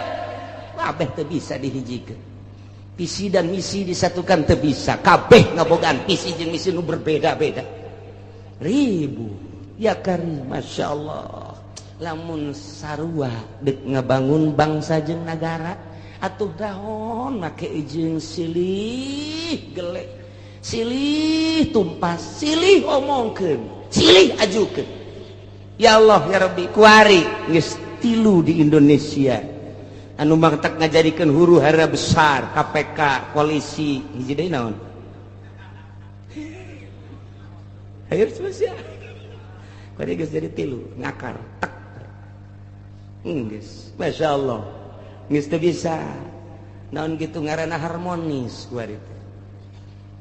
Kabeh teu bisa dihijikeun. Visi dan misi disatukan teu bisa. Kabeh ngabogaan visi jeung misi nu berbeda-beda. Ribu ya karim, Masya Allah. Lamun sarua dek ngebangun bangsa jeung nagara atuh dahon make jeung silih gelek, silih tumpas, silih omongkeun, silih ajukeun. Ya Allah ya Rabbi, kuari geus tilu di Indonesia anu mangtak ngajadikeun huru hara besar, KPK, polisi, hiji deui naon? Ayo terus ya. Kuari geus jadi tilu, ngakar, tek. Geus, Masya Allah. Geus teu bisa. Naon gitu ngaranna harmonis kuari teh.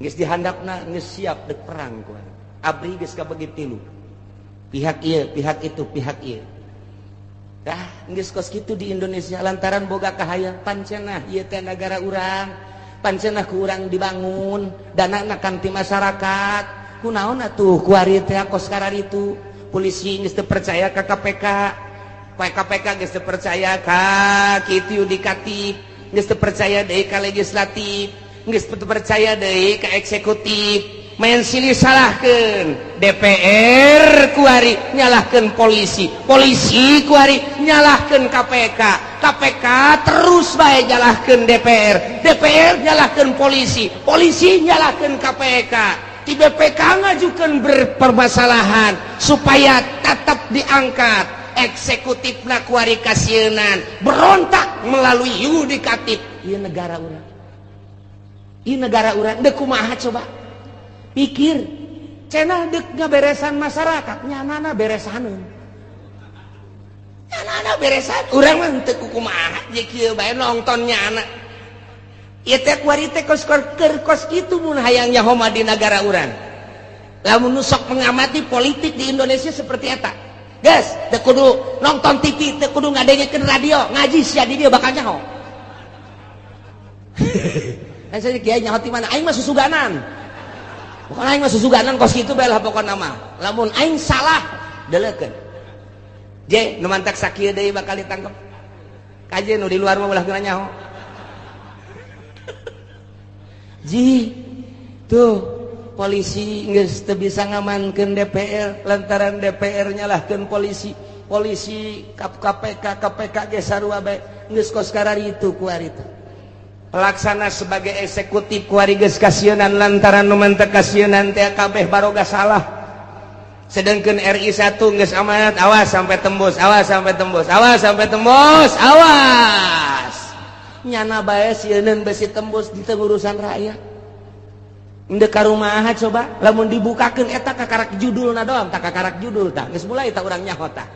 Geus dihandapna geus siap dek perang kuari. Abri geus kabagi tilu. Pihak ieu, pihak itu, pihak ieu. Dah, geus kos kitu di Indonesia lantaran boga kahayang pancenah ieu teh nagara urang, pancenah ku urang dibangun, danana kan ti masyarakat. Kunaon atuh kuari teh kos kararitu. Polisi geus teu percaya ka KPK. KPK geus teu percaya ka kitu yudikatif, geus teu percaya deui ka legislatif, geus teu percaya deui ka eksekutif. Main silih salahkeun DPR kuari nyalahkeun polisi, polisi kuari nyalahkeun KPK, KPK terus bae nyalahkeun DPR, DPR nyalahkeun polisi, polisi nyalahkeun KPK. Di BPK ngajukan berpermasalahan supaya tetap diangkat. Eksekutif kuari kasieunan berontak melalui yudikatif. Ieu negara urang, ieu negara urang deuk kumaha coba pikir. Cenah deuk ngaberesan masyarakat, nyanana beresaneun, nyanana beresan. Urang mah teu kumaha je kieu bae nonton nyana. Ieu teh kuari teh kos keur kos kitu mun hayang nyaho mah di nagara urang. Lamun nu sok mengamati politik di Indonesia seperti eta. Geus, teu kudu nonton TV, teu kudu ngadengekeun radio, ngaji sia di dieu bakal nyaho. Kan saya kiai nyaho ti mana? Aing mah susuganan. Pokona aing mah susuganan kos kitu bae lah pokona mah. Lamun aing salah, deleukeun. Je, nu mantak sakieu deui bakal ditangkep. Kaje nu di luar mah ulah geuna nyaho. Ji, tuh polisi geus teu bisa ngamankeun DPR lantaran DPR nyalahkeun polisi, polisi KPK, KPK ge sarua bae geus kos kararitu kuari teh. Pelaksana sebagai eksekutif kuari geus kasieunan lantaran nu mantep kasieunan teh kabeh baroga salah. Sedangkan RI 1 geus amanat, awas sampai tembus, awas sampai tembus, awas sampai tembus, awas. Nyana bae sieuneun besi tembus di urusan rakyat. Ndek ka rumaha coba lamun dibukakeun eta kakarak judulna doang, tak kakarak judul tah. Geus mulai tah urang nyaho tah.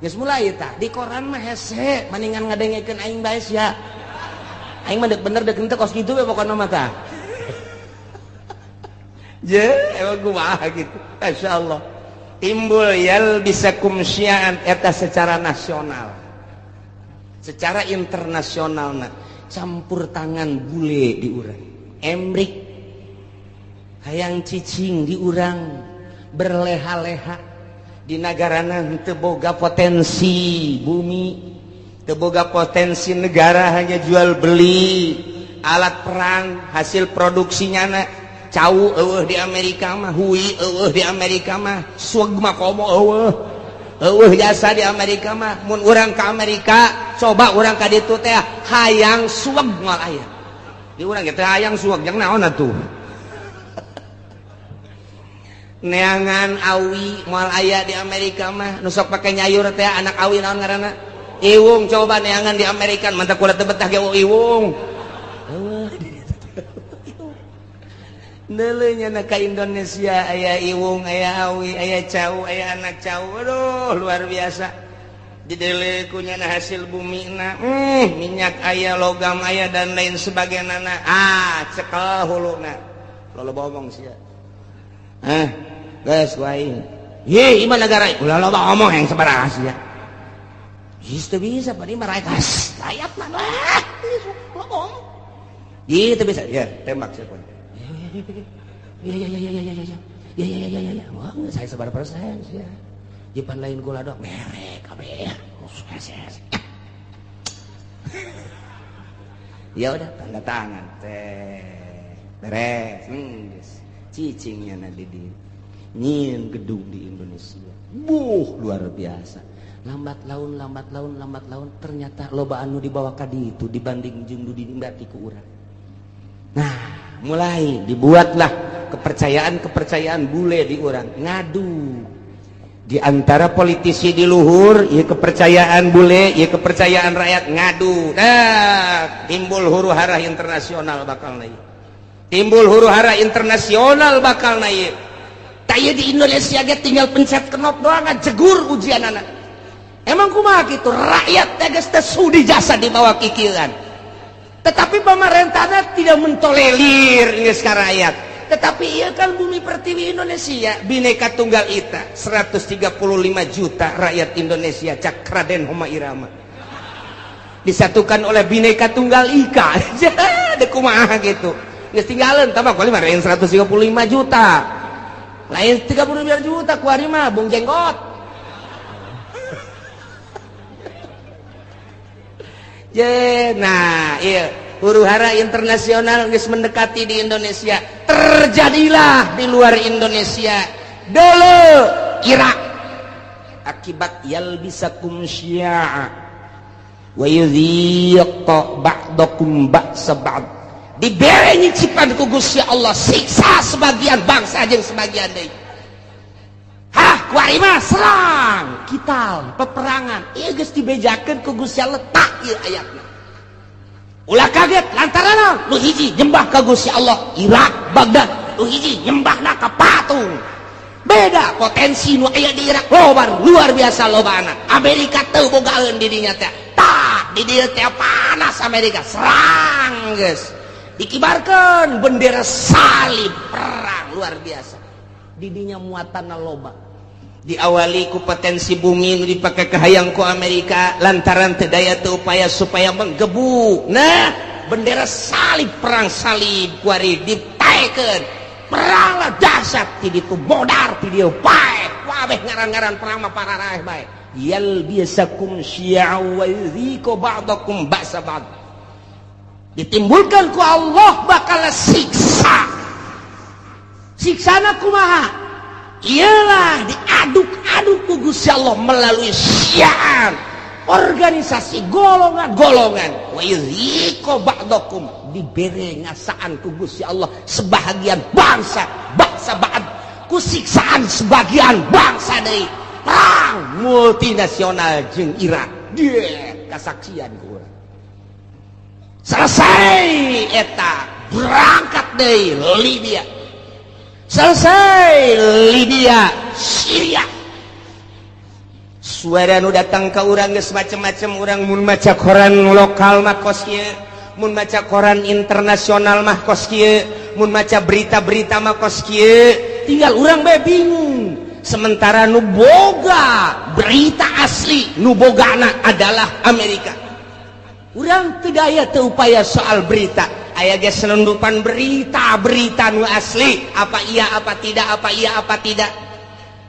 Geus mulai tah di koran mah hese maningan ngadengekeun aing bae sia. Aing mah deuk bener deuk henteu kos kitu we pokona mah tah. Je, emang kumaha gitu. Masyaallah. Timbul yalbisakum syi'an eta secara nasional. Secara internasional nah, campur tangan bule di urang. Emrik hayang cicing di urang, berleha-leha di nagarana teu boga potensi bumi, teu boga potensi negara, hanya jual beli alat perang hasil produksinya na cau eueuh di Amerika mah, hui eueuh di Amerika mah, sueg mah komo eueuh. Eueuh jasa di Amerika mah. Mun urang ka Amerika coba urang ka ditu teh hayang sueg moal aya. Di urang ge teh hayang sueg jeung naon atuh. Neangan awi moal aya di Amerika mah. Nu sok pake nyayur teh anak awi naon ngaranna? Iwung coba neangan di Amerika, mantap kula teu betah ge iwung. Neuleuh na ka Indonesia aya iwung, aya awi, aya cau, aya anak cau. Aduh, luar biasa. Didele kunyana hasil bumi na, minyak aya, logam aya dan lain sebagainya. Ah, cekel huluna. Loba omong sia. Ah, geus wae. Ye, ieu negara ulah loba omong yang sabaraha sia. Geus teu bisa bari mah rakyat mah. Loba omong. Ieu teu bisa. Ya, tembak sia. Ya ya ya ya ya ya ya ya ya ya ya ya. Wah, saya sebar persen ya. Jipan lain gula dok merek kabeh. Ya udah tanda tangan teh. Beres. Cicingnya na di nyieun gedung di Indonesia. Buh, luar biasa. Lambat laun lambat laun lambat laun ternyata loba anu dibawa ka ditu dibanding jeung nu dinikmati ku urang. Nah, mulai dibuatlah kepercayaan-kepercayaan bule di urang ngadu di antara politisi di luhur, ya kepercayaan bule, ya kepercayaan rakyat ngadu. Nah, timbul huru hara internasional bakal naik. Timbul huru hara internasional bakal naik. Taya di Indonesia ge tinggal pencet knop doang jegur ujian anak. Emang kumaha kitu rakyat teh geus teu sudi jasa dibawa kikieuan. Tetapi pemerintahnya tidak mentolerir geus ka rakyat. Tetapi iya kan bumi pertiwi Indonesia Bhinneka Tunggal Ika 135 juta rakyat Indonesia cak Raden Rhoma Irama disatukan oleh Bhinneka Tunggal Ika. Dek kumaha gitu geus tinggalan tambah kuali mah 135 juta lain 35 juta kuari mah Bung Jenggot. Je, nah iya huru hara internasional geus mendekati di Indonesia, terjadilah di luar Indonesia dulu Irak akibat yalbisakum syi'a wa yudhiq ba'dakum ba'sa ba'd, dibere nyicipan ku Gusti Allah siksa sebagian bangsa jeung sebagian deui. Hah, kuari mah serang kita peperangan ieu geus dibejakeun ku Gusti Allah tak ieu ayatna. Ulah kaget lantaran nu hiji nyembah ka Gusti Allah Irak Baghdad, nu hiji nyembahna ka patung. Beda potensi nu aya di Irak loba luar biasa lobana. Amerika teu bogaeun di dinya teh. Tah di dieu teh panas Amerika serang geus. Dikibarkeun bendera salib perang luar biasa. Di dinya muatanna loba. Diawali ku potensi bumi nu dipake kahayang ku Amerika lantaran teu daya teu upaya supaya menggebu. Nah, bendera salib perang salib kuari ditaekeun. Peranglah dahsyat ti ditu modar ti dieu paeh. Kabeh ngaran-ngaran perang mah pararaeh bae. Yalbisakum syi'a wa yudhiqu ba'dakum ba'sa ba'd. Ditimbulkan ku Allah bakal siksa. Siksana kumaha? Ialah diaduk-aduk ku Gusti Allah melalui syiar organisasi golongan-golongan wa yudhiqu ba'dakum, dibere ngasaan ku Gusti Allah sebahagian bangsa bangsa ba'd ku siksaan sebagian bangsa deui perang multinasional jeung Irak. Dia kasaksian ku urang. Selesai eta berangkat deui Libya. Selesai Libya, Syria. Suara nu datang ke urang geus macem-macem. Urang mun maca koran lokal mah kos kieu, mun maca koran internasional mah kos kieu, mun maca berita-berita mah kos kieu. Tinggal urang bae bingung. Sementara nu boga berita asli nu bogana adalah Amerika. Urang teu daya teu upaya soal berita. Aya ge selundupan berita-berita nu asli, apa iya apa tidak, apa iya apa tidak.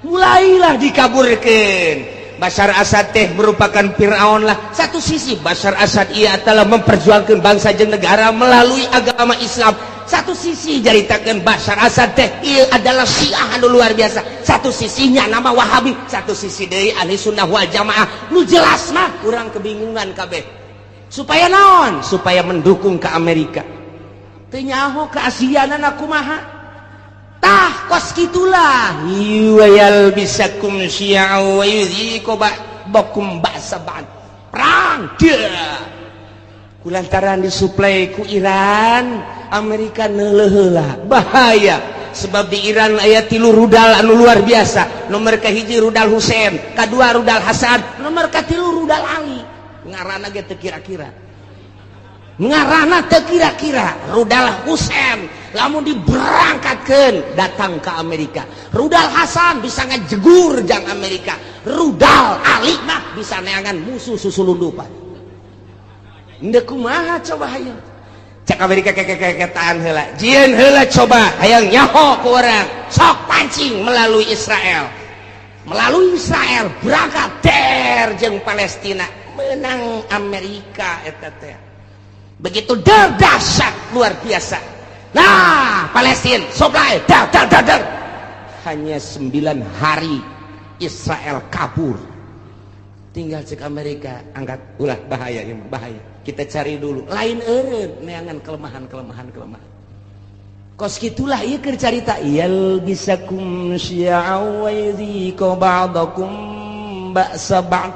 Mulailah dikaburkeun. Bashar Assad teh merupakan Fir'aun lah. Satu sisi Bashar Assad ia telah memperjuangkan bangsa jeung negara melalui agama Islam. Satu sisi jaritakeun Bashar Assad teh ieu adalah Syiah anu luar biasa. Satu sisinya nama Wahabi, satu sisi deui Ahli Sunnah wal Jamaah. Nu jelas mah urang kebingungan kabeh. Supaya naon? Supaya mendukung ke Amerika. Teu nyaho ke Asiana kumaha. Tah kos kitulah. Yal bisakum syi'a wa yudhiqu ba'dakum ba'sa ba'd. Perang dia. Kulantaran disuplai ku Iran, Amerika neuleuh heula. Bahaya. Sebab di Iran aya 3 rudal anu luar biasa. Nomor kahiji rudal Husein, kadua rudal Hasan, nomor katilu rudal Ali. Ngaranna ge teu kira-kira. Ngaranna teu kira-kira. Rudal Husein lamun diberangkatkeun datang ke Amerika. Rudal Hasan bisa ngajegur jang Amerika. Rudal Ali mah bisa neangan musuh susulundupan. Ndek kumaha coba hayang. Cek Amerika kekekeketaan heula. Jieun heula coba hayang nyaho ku urang. Sok pancing melalui Israel. Melalui Israel berangkat der jeung Palestina. Menang Amerika eta teh. Begitu der dahsyat luar biasa. Nah, Palestina supply dar dar dar dar. Hanya 9 hari Israel kabur. Tinggal cek Amerika angkat ulah bahaya ya bahaya. Kita cari dulu. Lain eureun neangan kelemahan-kelemahan kelemahan. Kos kitulah ieu keur carita yal bisakum syi'a wa yadhiku ba'dakum ba'sa ba'd.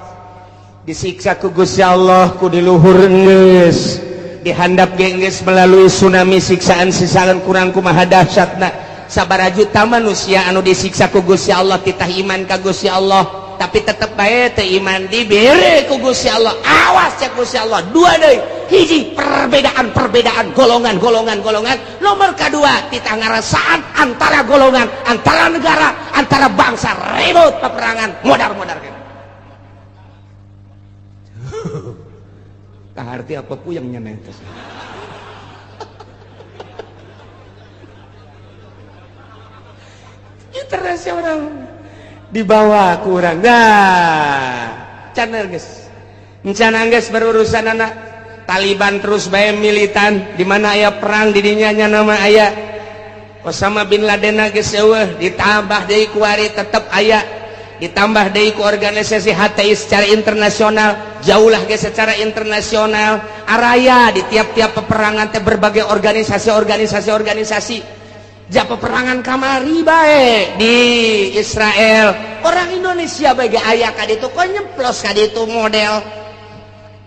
Disiksa ku Gusti Allah ku di luhur geus. Dihandap ge geus melalui tsunami siksaan-siksaan kurang kumaha dahsyatna. Sabaraha juta manusia anu disiksa ku Gusti Allah titah iman ka Gusti Allah, tapi tetep bae teu iman dibere ku Gusti Allah. Awas cek Gusti Allah, dua deui. Hiji perbedaan-perbedaan golongan-golongan golongan, nomor kedua titah ngarasaan antara golongan, antara negara, antara bangsa ribut peperangan modar-modar kan. Kaharti apa puyeng nya teh. Internasional dibawa kurang dah channel geus rencana geus berurusan anak Taliban terus bae militan di mana aya perang di dinya nya nama aya Osama bin Laden geus eueuh ditambah deui kuari tetep aya ditambah deui ku organisasi HTI secara internasional jauhlah ge secara internasional araya di tiap-tiap peperangan teh berbagai organisasi-organisasi ja peperangan kamari bae di Israel orang Indonesia bae ge aya ka ditu kok nyeplos ka ditu model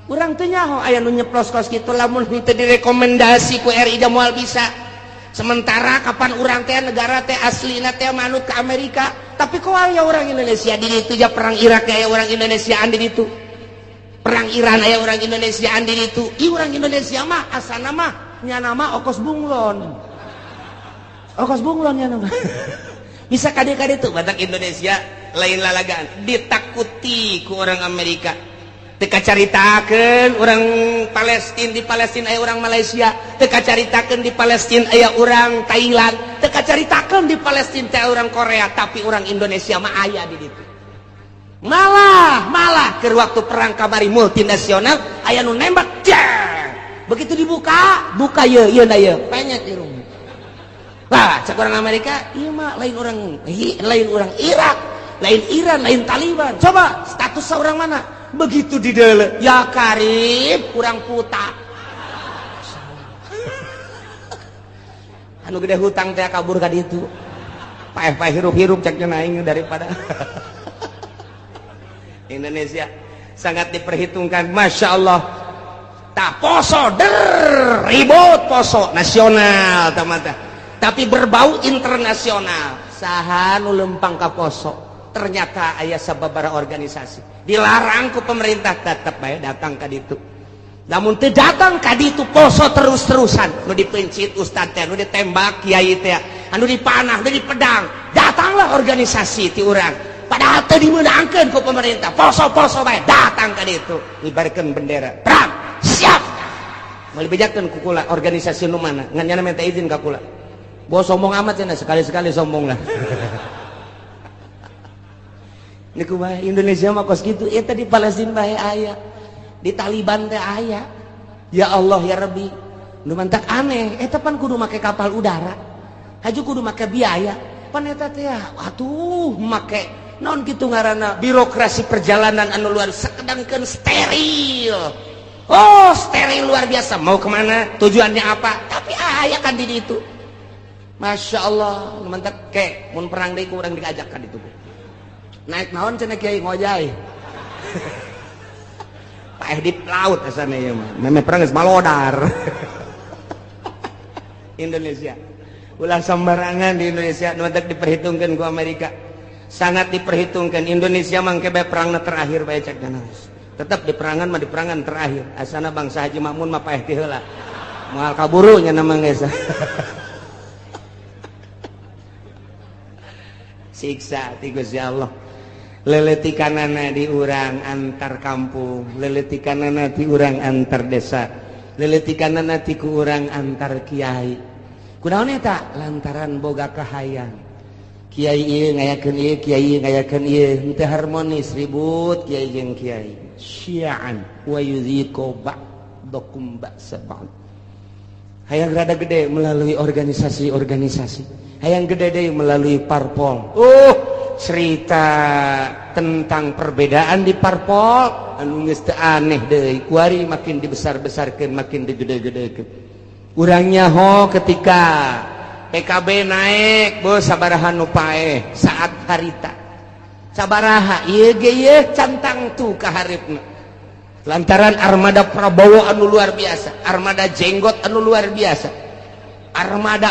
urang teu nyaho aya nu nyeplos kos kitu lamun henteu direkomendasi ku RI da moal bisa sementara kapan urang teh negara teh aslina teh manut ke Amerika tapi kok aya orang Indonesia di ditu ja perang Irak aya orang Indonesiaan di ditu perang Iran aya orang Indonesiaan di ditu ih urang Indonesia mah asana mah nyana mah okos bunglon okos bunglon ya nama. Bisa kade-kade tuh batak Indonesia lain lalagaan ditakuti ku orang Amerika teu kacaritakeun orang Palestina di Palestina aya orang Malaysia teu kacaritakeun di Palestina aya orang Thailand teu kacaritakeun di Palestina teh orang Korea tapi orang Indonesia mah aya di ditu malah malah keur waktu perang kamari multinasional aya nu nembak jeng begitu dibuka buka ye ieu na ye penyet irung. Lah, cek orang Amerika, iya mah lain orang Irak, lain Iran, lain Taliban. Coba status orang mana? Begitu di dele, ya karib kurang puta. Anu gede hutang teh kabur ka ditu. Paeh-paeh hirup-hirup ceknya naing daripada Indonesia sangat diperhitungkan, masya Allah. Tak poso der ribut poso nasional teman-teman. Tapi berbau internasional saha nu lempang ka poso ternyata aya sababaraha organisasi dilarang ku pemerintah tetep bae datang ka ditu namun teu datang ka ditu poso terus-terusan nu dipencit ustad teh nu ditembak kiai teh anu dipanah nu dipedang datanglah organisasi ti urang padahal teu dimeunangkeun ku pemerintah poso-poso bae datang ka ditu ngibarkeun bendera perang siap moal dibejakeun ku kula organisasi nu mana ngan nya minta izin ka kula. Bos sombong amat ya, sekali-sekali sombong lah. Ini kumaha Indonesia mah kos gitu. Ya tadi Palestina bae aya, di Taliban teh aya. Ya Allah ya Rabbi. Nu mantak aneh, eta pan kudu make kapal udara. Haju kudu make biaya. Pan eta teh atuh make naon kitu ngaranna birokrasi perjalanan anu luar sakedangkeun steril. Oh, steril luar biasa. Mau kemana? Tujuannya apa? Tapi aya kan di ditu. Masya Allah, mantap ke, mun perang deui ku urang diajak ka ditu. Naik naon cenah kiai ngojay. Paeh di laut asana ieu mah. Memeh perang geus malodar. Indonesia. Ulah sembarangan di Indonesia nu diperhitungkan ku Amerika. Sangat diperhitungkan. Indonesia mangke bae perangna terakhir bae cek. Tetap di perangan mah di perangan terakhir. Asana bangsa Haji Makmun mah paeh ti heula. Moal kaburu nya nama geus. Siksa ti Gusti Allah. Leletikanana di urang antar kampung, leletikanana di urang antar desa, leletikanana ti ku urang antar kiai. Kunaon eta? Lantaran boga kahayang. Kiai ieu ngayakeun ieu, kiai ngayakeun ieu, henteu harmonis, ribut kiai jeung kiai. Syi'an wa yuziqu ba'dakum ba'sa ba'd. Hayang rada gede melalui organisasi-organisasi. Hayang gede deui melalui parpol. Cerita tentang perbedaan di parpol anu geus teu aneh deui. Kuari makin dibesar-besarkeun, makin digede-gedekeun. Urang nyaho ketika PKB naik, bos sabaraha nu paeh saat harita. Sabaraha ieu ge ieu cantang tu ka hareupeuna. Lantaran armada Prabowo anu luar biasa, armada jenggot anu luar biasa. Armada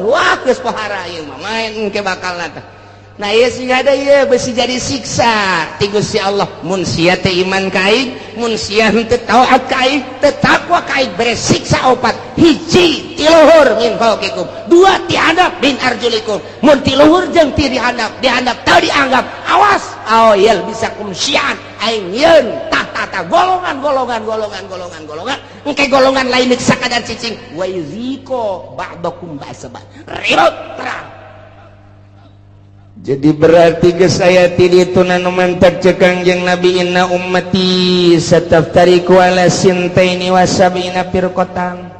wah geus pohara ieu mah main engke bakal teh. Nah ieu sing ada ieu besi jadi siksa ti Gusti Allah. Mun sia teh iman ka aing, mun sia henteu taat ka aing, teu takwa ka aing, bere siksa opat. Hiji ti luhur min fauqikum, dua ti handap min arjulikum. Mun ti luhur jeung ti dihandap, dihandap teu dianggap, awas aw yalbisakum syi'an, aing yeun tah golongan golongan golongan golongan golongan engke golongan lain sakadar cicing wa yuziko ba'dakum ba'sa ba'd. Ribut perang. Jadi berarti geus aya ti ditu nu mantak cek Kangjeng Nabi inna ummati sataftariqu ala sintaini wa sab'ina firqatan.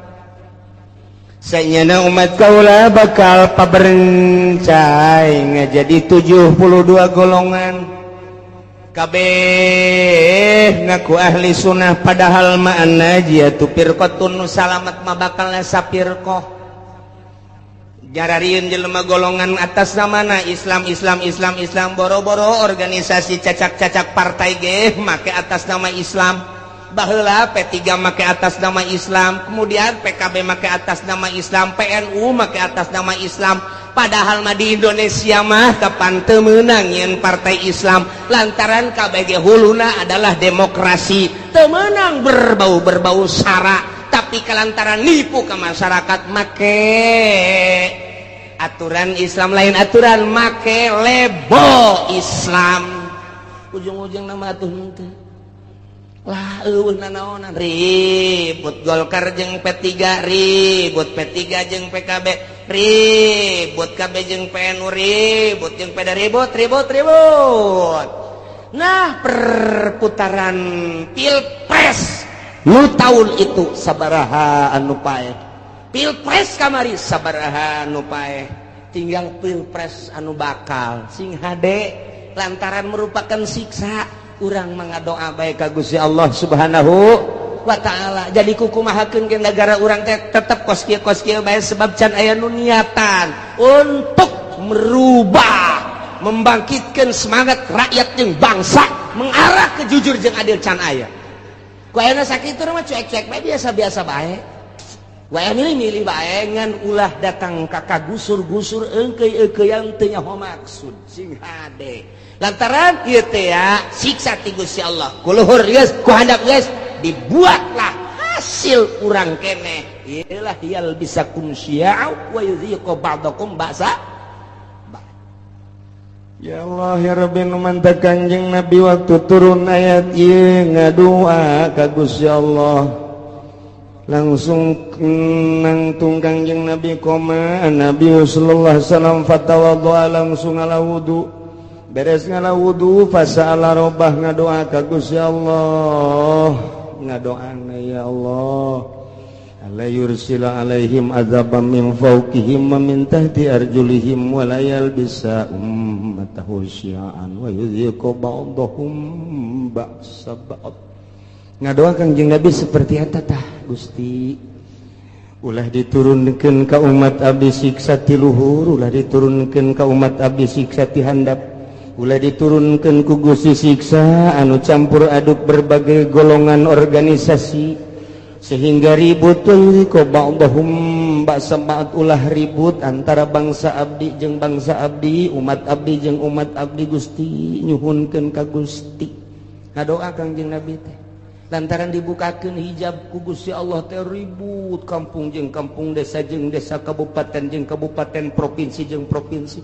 Sanyana umat kaula bakal paberencai ngajadi 72 golongan. Kabeh ngaku ahli sunnah padahal mah najiyatu firqatun, nu salamet mah bakal sapirqah. Jararieun jelema golongan atas namana Islam Islam Islam Islam, boro-boro organisasi cacak-cacak partai ge make atas nama Islam. Baheula P3 make atas nama Islam, kemudian PKB make atas nama Islam, PNU make atas nama Islam. Padahal mah di Indonesia mah kapan teu meunang yeun partai Islam, lantaran KBG huluna adalah demokrasi, teu meunang berbau-berbau sara, tapi kelantaran nipu ke masyarakat make aturan Islam, lain aturan make lebo Islam. Ujung-ujung nama atuh henteu lah eueuh nanaonan, ribut Golkar jeung P3, ribut P3 jeung PKB, ribut KB jeung PNU, ribut jeung PD, ribut ribut ribut. Nah, perputaran pilpres nu tahun itu sabaraha anu paeh, pilpres kamari sabaraha anu paeh, tinggal pilpres anu bakal sing hade lantaran merupakan siksa. Urang mangadoa bae ka Gusti Allah Subhanahu wa taala. Jadi kukumahakeun ke negara urang teh tetep kos kieu kos kieu bae, sebab can aya nu niatan untuk merubah, membangkitkan semangat rakyat jeung bangsa mengarah ke jujur jeung adil can aya. Ku ayeuna sakitu mah cuek-cuek bae, biasa-biasa bae. Wae milih-milih bae, ngan ulah datang ka kagusur-gusur eungkeuy-eungkeuyan teu nyaho maksud sing hade. Lantaran ieu teh ya siksa ti Gusti Allah. Ku luhur geus, ku handap geus, dibuatlah hasil urang keneh. Iyalah yalbisakum syi'a wa yudhiqu ba'dakum ba'sa. Ya Allah ya Rabbi, nu mantak Kangjeng Nabi waktu turun ayat ieu ngadua ka Gusti Allah. Langsung nangtung Kangjeng Nabi koma Nabi sallallahu alaihi wasallam fatawaddoa, langsung ngala wudu. Beres ngala wudu fasa'ala robbah, ngadoa ka Gusti Allah. Ngadoana ya Allah, alla yursila alaihim azaban min fawqihim wa min tahti arjulihim wa la yalbisa ummatahu syi'an wa yudhiqu ba'dahum ba'sa ba'd. Ngadoa Kangjeng Nabi seperti eta tah, Gusti, ulah diturunkeun ka umat abdi siksa ti luhur, ulah diturunkeun ka umat abdi siksa ti handap. Ulah diturunkan ku Gusti siksa anu campur aduk berbagai golongan organisasi sehingga ribut. Ko ba'dahum ba'sa ba'd, ulah ribut antara bangsa abdi jeung bangsa abdi, umat abdi jeung umat abdi. Gusti, nyuhunkeun ka Gusti, ngadoa Kangjeng Nabi teh lantaran dibukakeun hijab ku Gusti Allah teh ribut kampung jeung kampung, desa jeung desa, kabupaten jeung kabupaten, provinsi jeung provinsi,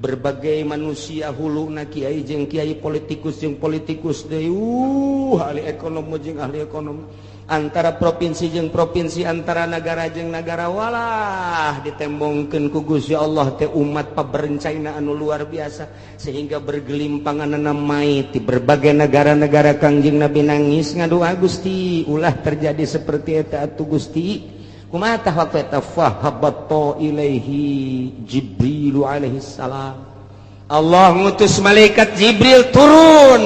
berbagai manusia hulu na kiai jeung kiai, politikus jeung politikus deui, ahli ekonomi jeung ahli ekonomi, antara provinsi jeung provinsi, antara negara jeung negara. Walah, ditembongkeun ku Gusti Allah teh umat paberencana anu luar biasa sehingga bergelimpangan mayit di berbagai negara-negara. Kangjeng Nabi nangis, ngadoa, "Gusti, ulah terjadi seperti eta atuh, Gusti." Kumaha tah waktu eta? Fahabatta ilaihi Jibril alaihi salam. Allah ngutus malaikat Jibril turun.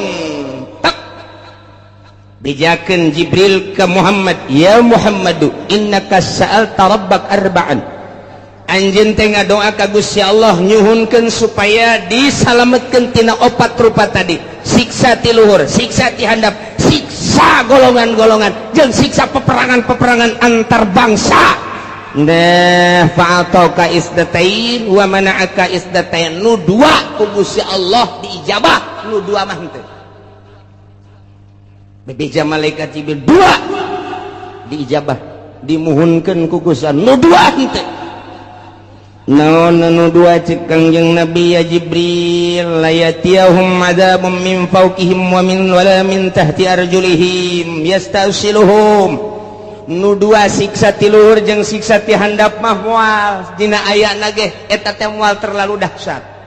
Bejakeun Jibril ke Muhammad, "Ya Muhammadu, innaka sa'alta rabbak arba'an." Anjeun teh ngadoa ka Gusti Allah, nyuhunkeun supaya disalametkeun tina opat rupa tadi, siksa ti luhur, siksa ti handap, siksa golongan-golongan, jeung siksa peperangan-peperangan antar bangsa. Nah, fa'atauka isdatain wa mana'aka isdatain. Nu dua ku Gusti Allah diijabah, nu dua mah henteu. Bebeja malaikat Jibril, dua diijabah, dimuhunkeun ku Gusti, nu dua henteu. Naon nu dua? Cek Kangjeng Nabi, "Ya Jibril, la yatiyahum adzabun min fawqihim wa min wala min tahti arjulihim yastasiluhum." Nu dua, siksa ti luhur jeung siksa ti handap mah moal dina ayana ge eta teh moal terlalu dahsyat.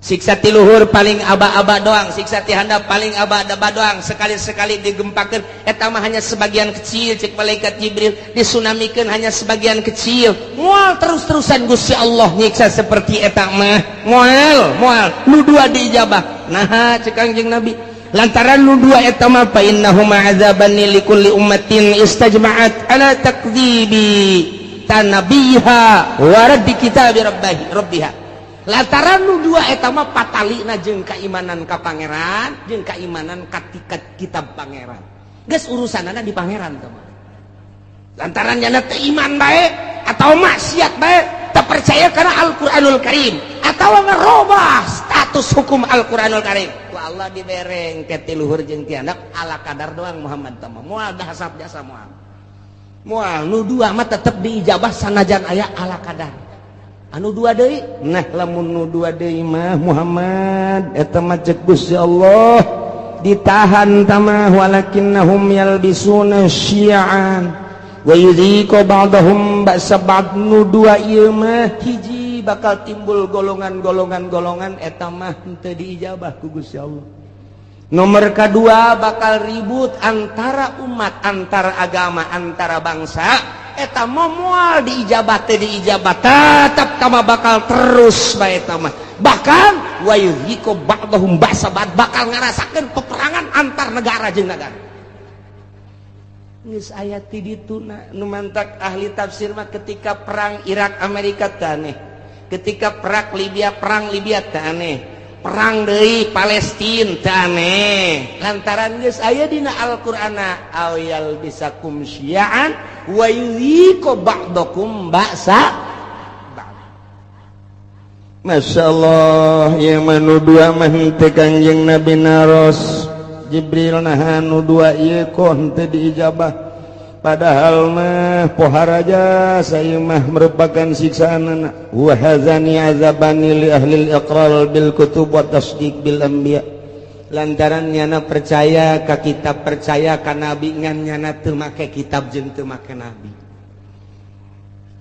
Siksa ti luhur paling aba-aba doang, siksa ti handap paling aba-aba doang, sekali-sekali digempakeun eta mah hanya sebagian kecil. Cek malaikat Jibril, disunamikeun hanya sebagian kecil, moal terus-terusan Gusti Allah nyiksa seperti eta mah, moal moal. Nu dua diijabah. Nah, cek Kangjeng Nabi, lantaran nu dua eta mah fa innahuma azabani likulli ummatin istajma'at ala takdzibi tanabiha wa raddi kitabi rabbihi rabbiha. Lantaran nu dua eta mah patalina jeung keimanan ka pangeran jeung keimanan ka kitab pangeran, geus urusanana di pangeran teh mah. Lantaran nyana teu iman bae atau maksiat bae, tak percaya karena Al-Qur'anul Karim atau ngerubah status hukum Al-Qur'anul Karim, ku Allah dibereng ke ti luhur jeung ti handap ala kadar doang. Muhammad teh mah moal dahasap jasa, moal moal. Nu dua mah tetep diijabah sanajan aya ala kadar. Anu dua deui, nah, lamun nu dua deui mah, Muhammad, eta mah cek Gusti Allah ditahan tamah, walakinnahum yalbisuna syi'an wa yudhiqu ba'dahum ba'sa ba'd. Nu dua ieu mah, hiji, bakal timbul golongan-golongan golongan, eta mah henteu diijabah ku Gusti Allah. Nomor kedua, bakal ribut antara umat, antara agama, antara bangsa, eta mah moal diijabah teh, diijabah tetap tama, bakal terus bae eta mah. Bahkan wa yudhiqu ba'dahum ba'sa ba'd, bakal ngarasakeun peperangan antar negara jeung negara. Geus aya ti dituna. Nu mantak ahli tafsir mah ketika perang Irak Amerika teh aneh, ketika perang Libya teh aneh, perang deui Palestina teh aneh, lantaran geus aya dina Al-Qur'ana aw yalbisakum syi'an wa yudhiqu ba'dakum ba'sa ba'd. Masya Allah, yang manu dua mah henteu. Kangjeng Nabi naros, "Jibril, nah, nu dua ieu kok henteu diijabah? Padahal mah poharaja saya mah merupakan siksaan anak." Wa hadzani azabani li ahli al-iqrar bil kutub wa tasdiq bil anbiya. Lantaran nyana percaya ka kitab, percaya ka nabi, ngan nyana teu make kitab jeung teu make nabi.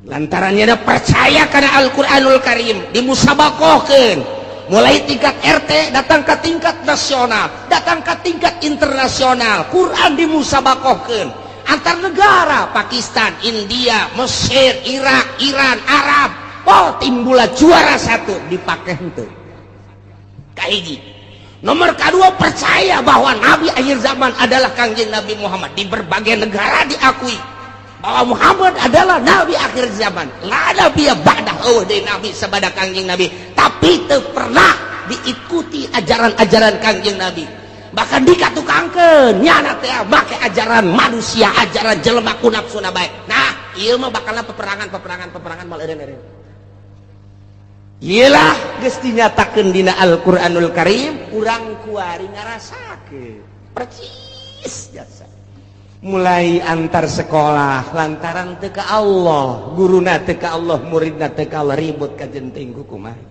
Lantaran nyana percaya kana Al-Qur'anul Karim, dimusabakohkeun mulai tingkat RT, datang ke tingkat nasional, datang ke tingkat internasional. Quran dimusabakohkeun antar negara, Pakistan, India, Mesir, Irak, Iran, Arab. Oh, timbula juara satu, dipakai henteu. Kahiji, nomor kedua, percaya bahwa nabi akhir zaman adalah Kangjeng Nabi Muhammad. Di berbagai negara diakui bahwa Muhammad adalah nabi akhir zaman, la nabi ba'dah, oh deui nabi sabada Kangjeng Nabi, tapi teu pernah Diikuti ajaran-ajaran Kangjeng Nabi, bahkan dikatukangkeun nyana teh make ajaran manusia, ajaran jelema ku nafsuna bae. Nah, ieu mah bakalna peperangan, peperangan, peperangan, mal eureun-eureun. Iyalah, geus dinyatakeun dina Al-Qur'anul Karim, urang kuari ngarasakeun percis jasa. Mulai antar sekolah lantaran teu ka Allah, guruna teu ka Allah, muridna teu ka Allah, ribut kajen teuing kumaha.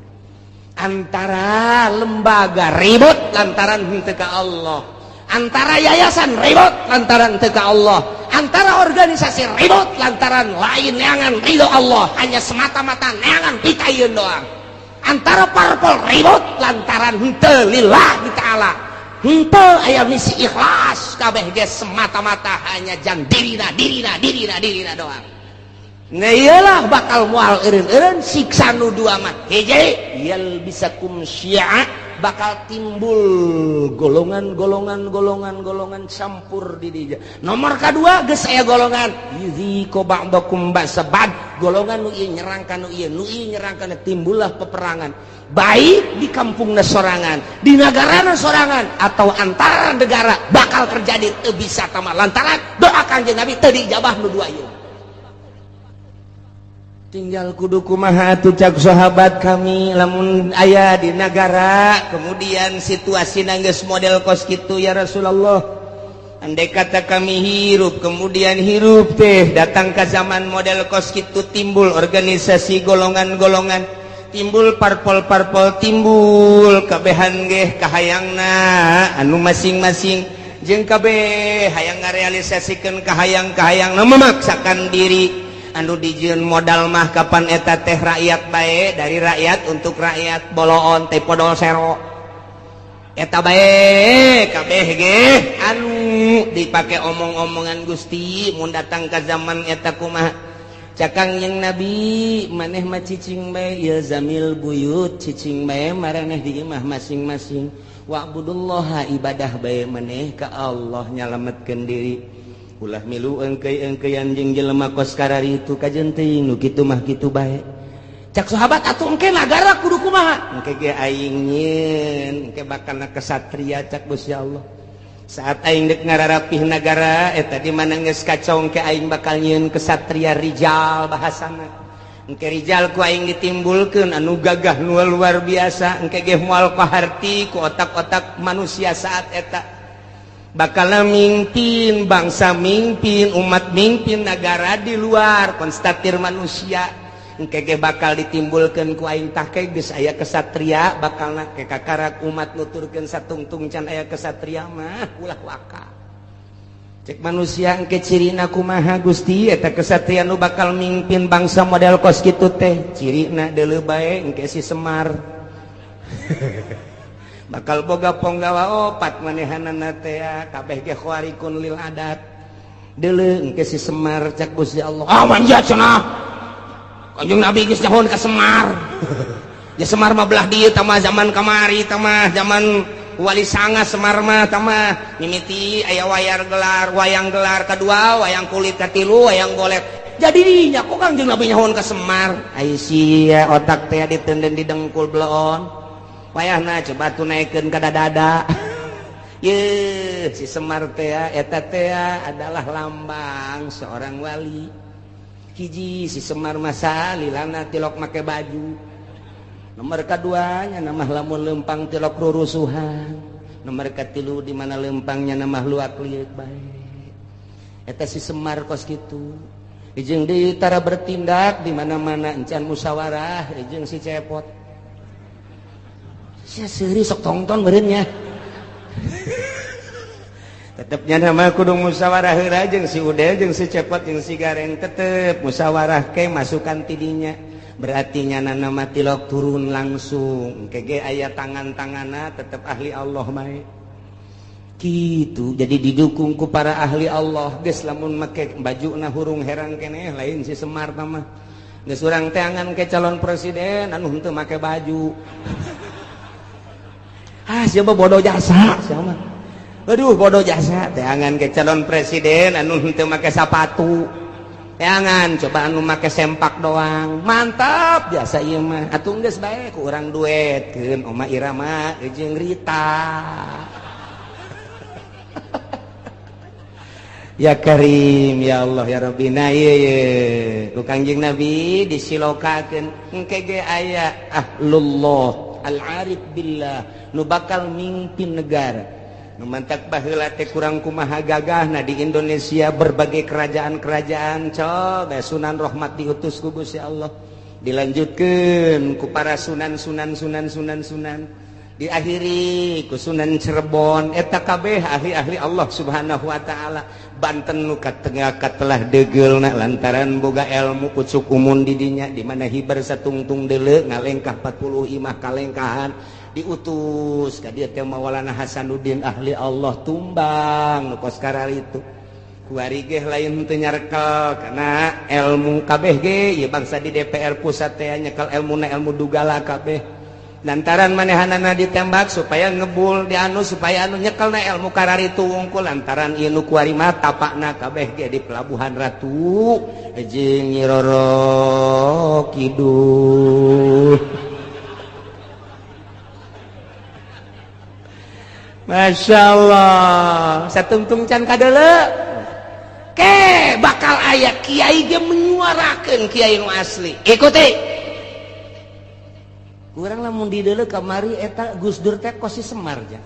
Antara lembaga ribut lantaran henteu ka Allah, antara yayasan ribut lantaran teu ka Allah, antara organisasi ribut lantaran lain neangan ridho Allah, hanya semata-mata neangan pitayeun doang. Antara parpol ribut lantaran henteu lillahi ta'ala, henteu aya misi ikhlas, kabeh ge semata-mata hanya jang dirina, dirina, dirina, dirina doang. Nah, iyalah, bakal moal eureun-eureun siksa nu dua mah. Hiji, yalbisakum syi'a, bakal timbul golongan-golongan, golongan-golongan campur di dinya. Nomor kedua, geus aya golongan yudziqu ba'dakum ba'sa ba'd, golongan nu ieu nyerang ka nu ieu, nu ieu nyerang ka, timbullah peperangan, baik di kampungna sorangan, di negarana sorangan, atau antara negara bakal terjadi. Teu bisa tama lantaran doa Kangjeng Nabi teu diijabah nu dua ieu. Tinggal kudu kumaha atuh, cak sahabat kami, lamun aya di negara kemudian situasi geus model kos kitu, ya Rasulullah? Andai kata kami hirup, kemudian hirup teh datang ke zaman model kos kitu, timbul organisasi golongan-golongan, timbul parpol-parpol, timbul kabehan geh kahayangna anu masing-masing, jeung kabeh hayang ngarealisasikeun kahayang-kahayang, memaksakan diri, anu dijieun modal mah kapan eta teh rakyat bae, dari rakyat untuk rakyat, boloon teh podol sero eta bae, kabeh ge anu dipake omong-omongan. Gusti, mun datang ke zaman eta kumaha? Cak Kangjeng Nabi, maneh mah cicing bae, ilzamil buyut, cicing bae maraneh di imah masing-masing, wa'budullaha, ibadah bae maneh ka Allah, nyalametkeun diri, ulah milu engkei-engkeian jeung jelema kos karari itu, kajen teuing nu kitu mah kitu bae. Cak sahabat, atuh engke nagara kudu kumaha? Engke ge aing nyieun, engke bakalna kesatria, cak Gusti Allah. Saat aing dek ngararapih nagara eta di mana geus kacau, engke aing bakal nyieun kesatria, rijal bahasana. Engke rijal ku aing ditimbulkeun anu gagah, nu luar biasa. Engke ge moal kaharti ku otak-otak manusia saat eta, bakal mimpin bangsa, mimpin umat, mimpin negara di luar konstatir manusia. Engke ge bakal ditimbulkeun ku aing. Tah, geus aya kesatria, bakal ke kakarak umat nuturkeun satungtung can aya kesatria mah ulah waka. Cek manusia, engke cirina kumaha, Gusti, eta kesatria nu bakal mimpin bangsa model kos kitu teh cirina? Deuleu bae, engke si Semar bakal boga ponggawa opat, manehanana teh kabeh ge khawarikun lil adat. Deuleu engke si Semar, cak Gusti Allah. Ah, manja cenah, Kanjeng Nabi geus nyahoan ka Semar. Ya, Semar mah belah dieu tah, zaman kamari tah mah, zaman Wali Sanga. Semar mah tah mah mimiti aya wayar gelar, wayang gelar kedua, wayang kulit katilu, wayang golet. Jadinya kok Kanjeng Nabi nyahoan ka Semar? Ai sia, otak teh ditenden di dengkul bloon, wayahna coba tuh naikkeun ka dada. Ye, si Semar teh eta teh adalah lambang seorang wali. Hiji, si Semar masa lilana tilok make baju. Nomor keduanya, nama lamun lempang tilok rurusuhan. Nomor katilu, di mana lempangnya nama luak liuk bae. Eta si Semar kos kitu. Jeung deui, tara bertindak di mana-mana encan musyawarah jeung si Cepot. Sia seuri sok tongton meureun. Tetepnya nama kudu musyawarah heula jeung si Udel, jeung si Cepot, jeung si Gareng, tetep musyawarah ke masukan tidinya. Berarti nyana nama tilok turun langsung kege aya tangan-tangana, tetep ahli Allah bae gitu. Jadi didukung ku para ahli Allah. Geus, lamun make baju na hurung herang keneh, lain si Semar mah. Geus, urang teangan ke calon presiden anu henteu make baju. Ah, siapa bodoh jasa, siapa? Aduh, bodoh jasa. Teangan ke calon presiden anu henteu make sapatu. Jangan coba anu make sempak doang. Mantap biasa ieu mah. Atuh geus bae ku urang duetkeun Oma Irama jeung Rita. Ya Karim ya Allah ya Rabbi. Nah ieu ye ku Kangjeng Nabi disilokakeun engke ge aya ahlullah al-arif billah nu bakal mimpin negara. Nu mantak baheula teh kurang kumaha gagahna di Indonesia berbagai kerajaan-kerajaan coba Sunan Rahmat diutus ku Gusti Allah dilanjutkeun ku para sunan sunan sunan sunan sunan diakhiri ku Sunan Cirebon eta kabeh ahli-ahli Allah Subhanahu wa taala. Banten nu katengah katelah deugeulna lantaran boga ilmu pucuk umun di dinya di mana hibar satungtung deuleu ngalengkah 40 imah kalengkahan diutus ka dieu teh Maulana Hasanuddin ahli Allah tumbang nu kos kararitu kuari ge lain teu nyarekel kana ilmu kabeh ge ieu bangsa di DPR pusat teh nyekel ilmuna ilmu dugala kabeh lantaran manehanana ditembak supaya ngebul di anu supaya anu nyekelna ilmu kararitu wungkul lantaran ieu nu kuari mah tapakna kabeh ge di Pelabuhan Ratu jeung Nyi Roro Kidul. Masya Allah satungtung can kadeuleu ke bakal aya kiai ge menyuarakeun kiai nu asli ikuti kurang lamun dideuleu kamari eta Gus Dur teh kosi Semar ja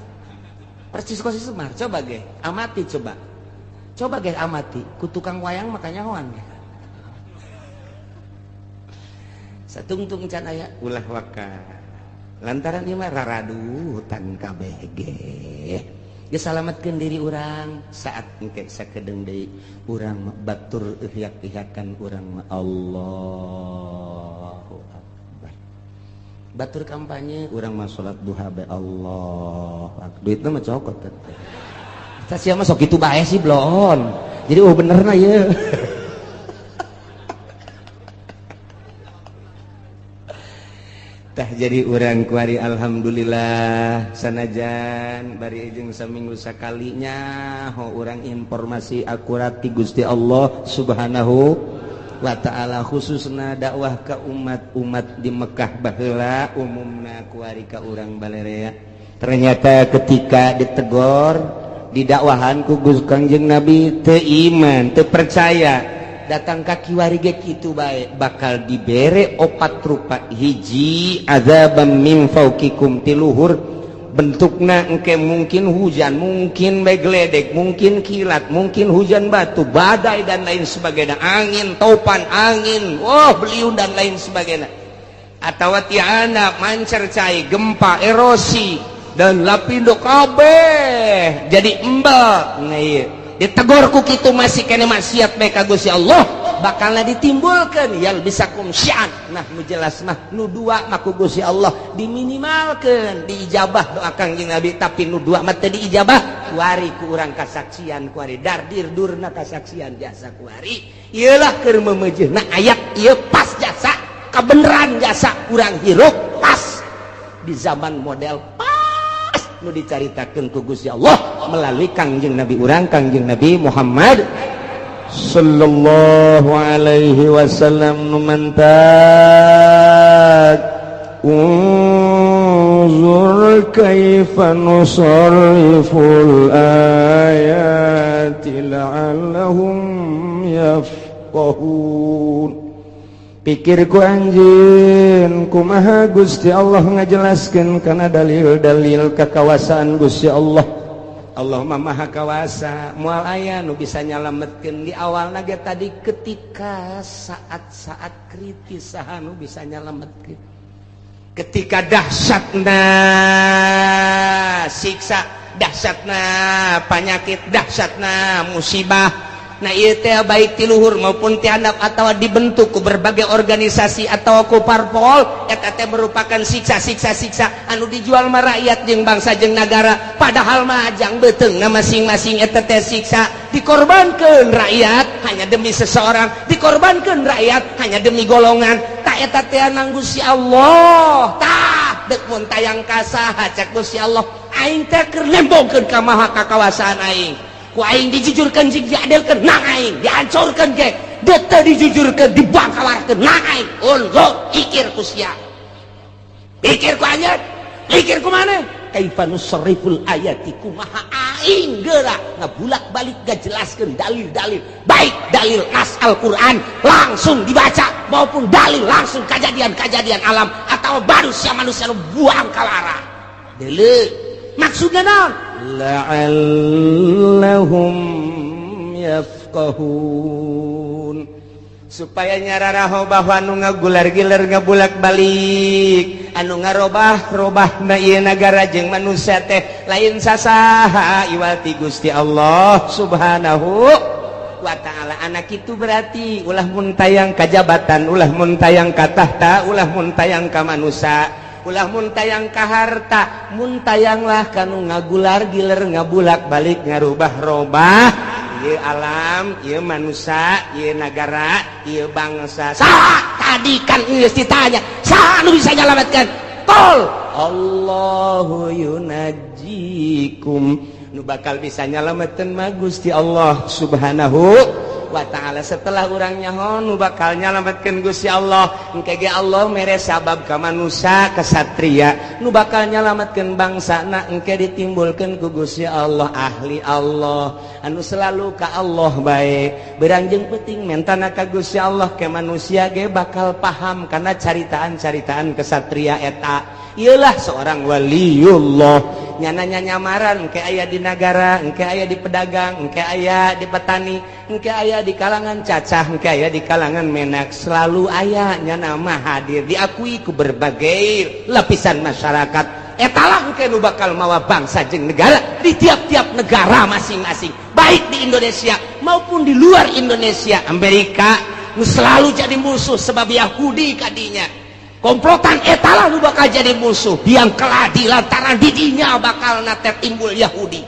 persis kosi Semar coba ge amati coba coba ge amati ku tukang wayang makanya hoan ge satungtung can aya ulah waka lantaran ieu mah raradu hutan kabeh ge geus salametkeun diri urang saat engke sakedeung deui urang batur ihyak-ihyakan urang mah Allahu akbar batur kampanye urang mah salat duha bae Allah duitna mah cokot teh tah sia mah sok kitu bae sih bloon jadi oh benerna ieu. Tah jadi urang kuari alhamdulillah sanajan bari jeung saminggu sakalinya ho urang informasi akurat ti Gusti Allah Subhanahu wa taala khususna dakwah ka umat-umat di Mekah baheula umumna kuari ka urang balerea. Ternyata ketika ditegor didakwahan ku Gusti Kangjeng Nabi teu iman teu percaya datang ka kiwari ge kitu bae bakal dibere opat rupa hiji azabam min fauqikum tiluhur bentukna engke mungkin hujan mungkin bae geledek mungkin kilat mungkin hujan batu badai dan lain sebagainya angin topan angin wah beliung dan lain sebagainya atawa tiana mancer cai gempa erosi dan lapindo kabeh jadi embel nah ieu ditegor ku kitu masih kene maksiat bae ka Gusti Allah bakalna ditimbulkeun yal bisakum syi'an nah nu jelas mah nu dua mah ku Gusti Allah diminimalkeun diijabah doa Kangjeng Nabi tapi nu dua mah teu diijabah kuari ku urang kasaksian kuari dardir durna kasaksian jasa kuari ieulah keur memeujeuhna ayat ieu pas jasa kabeneran jasa urang hirup pas di zaman model nu dicaritakeun ku Gusti Allah melalui Kangjeng Nabi urang Kangjeng Nabi Muhammad sallallahu alaihi wasallam nu mantak unzur kaifa nusarriful ayati la'allahum yafqahun. Pikirku anjeun kumaha Gusti Allah ngajelaskeun kana dalil-dalil kakawasaan Gusti Allah. Allah mah maha kawasa moal aya nu bisa nyalametkeun di awalna ge tadi ketika saat-saat kritis saha nu bisa nyalametkeun ketika dahsyatna siksa dahsyatna panyakit dahsyatna musibah. Nah ieu teh baik ti luhur maupun ti handap atawa dibentuk ku berbagai organisasi atau ku parpol eta teh merupakan siksa-siksa-siksa anu dijual mah rakyat jeung bangsa jeung nagara padahal mah ajang beuteungna masing-masing eta teh siksa dikorbankeun rakyat hanya demi seseorang dikorbankeun rakyat hanya demi golongan tah eta teh nang Gusti Allah tah deuk mun tayang ka saha cek Gusti Allah aing teh keur nembongkeun ka maha kakawasaan aing ku aing dijujurkan jeung diadilkeun nang aing dihancurkeun ge Teu dijujurkeun, dibangkawarkeun naik. Unzur, pikir ku sia, pikir ku anjeun, pikir ku mana. Kaifa nusarriful ayati, kumaha aing geura ngabulak-balik ngajelaskeun dalil-dalil, baik dalil nas Al-Qur'an langsung dibaca maupun dalil langsung kejadian-kejadian alam atau manusia manusia nu buang kalara. Deuleu maksudna naon? La'allahum yafqahun, Supaya nyararaho bahwa anu ngagular-giler, ngabulak balik, anu ngarobah robah na ieu nagara jeung manusia teh lain sasaha iwal ti Gusti Allah Subhanahu wa Ta'ala. Anak itu berarti ulah muntayang ka jabatan, ulah muntayang ka tahta, ulah muntayang ka manusia, ulah muntayang ka harta, muntayanglah kanu ngagular giler, ngabulak balik, ngarubah robah ieu alam, ieu manusia, ieu nagara, ieu bangsa. Saha tadi kan geus ditanya, saha nu bisa nyalametkeun? Qul Allahu yunajjikum. Nu bakal bisa nyalametkeun mah Gusti Allah Subhanahu wa Ta'ala. Setelah urang nyaho nu bakal nyalametkeun Gusti Allah, engke ge Allah mere sabab ka manusia kesatria nu bakal nyalametkeun bangsana. Engke ditimbulkeun ku Gusti Allah ahli Allah anu selalu ka Allah bae, beurang jeung peuting mentana ka Gusti Allah, ke manusia ge bakal paham karena caritaan-caritaan kesatria eta. Iyalah seorang waliullah, nyananya nyamaran engke aya di nagara, engke aya di pedagang, engke aya di petani, engke aya di kalangan cacah, engke aya di kalangan menak, selalu aya nyana mah hadir, diakui ku berbagai lapisan masyarakat. Etalah engke nu bakal mawa bangsa jeung negara di tiap-tiap negara masing-masing, baik di Indonesia maupun di luar Indonesia. Amerika nu selalu jadi musuh sebab Yahudi kadinya komplotan, etalah nu bakal jadi musuh biang keladi lantaran didinya bakal nate timbul Yahudi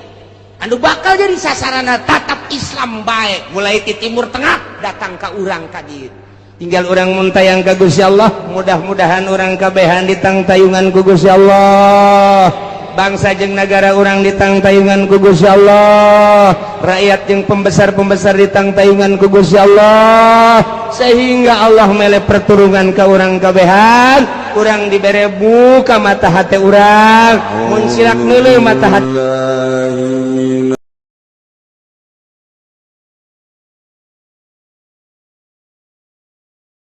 anu bakal jadi sasarana tatap Islam baik, mulai di Timur Tengah datang ke urang ka dieu. Tinggal urang muntayang ka Gusti Allah. Mudah-mudahan urang kabehan ditangtayungan ku Gusti Allah, bangsa jeung negara urang ditangtayungan ku Gusti Allah, rakyat jeung pembesar-pembesar ditangtayungan ku Gusti Allah, sehingga Allah mele perturungan ka urang kabehan. Urang dibere buka mata hati urang, mun silak neuleuh mata hati.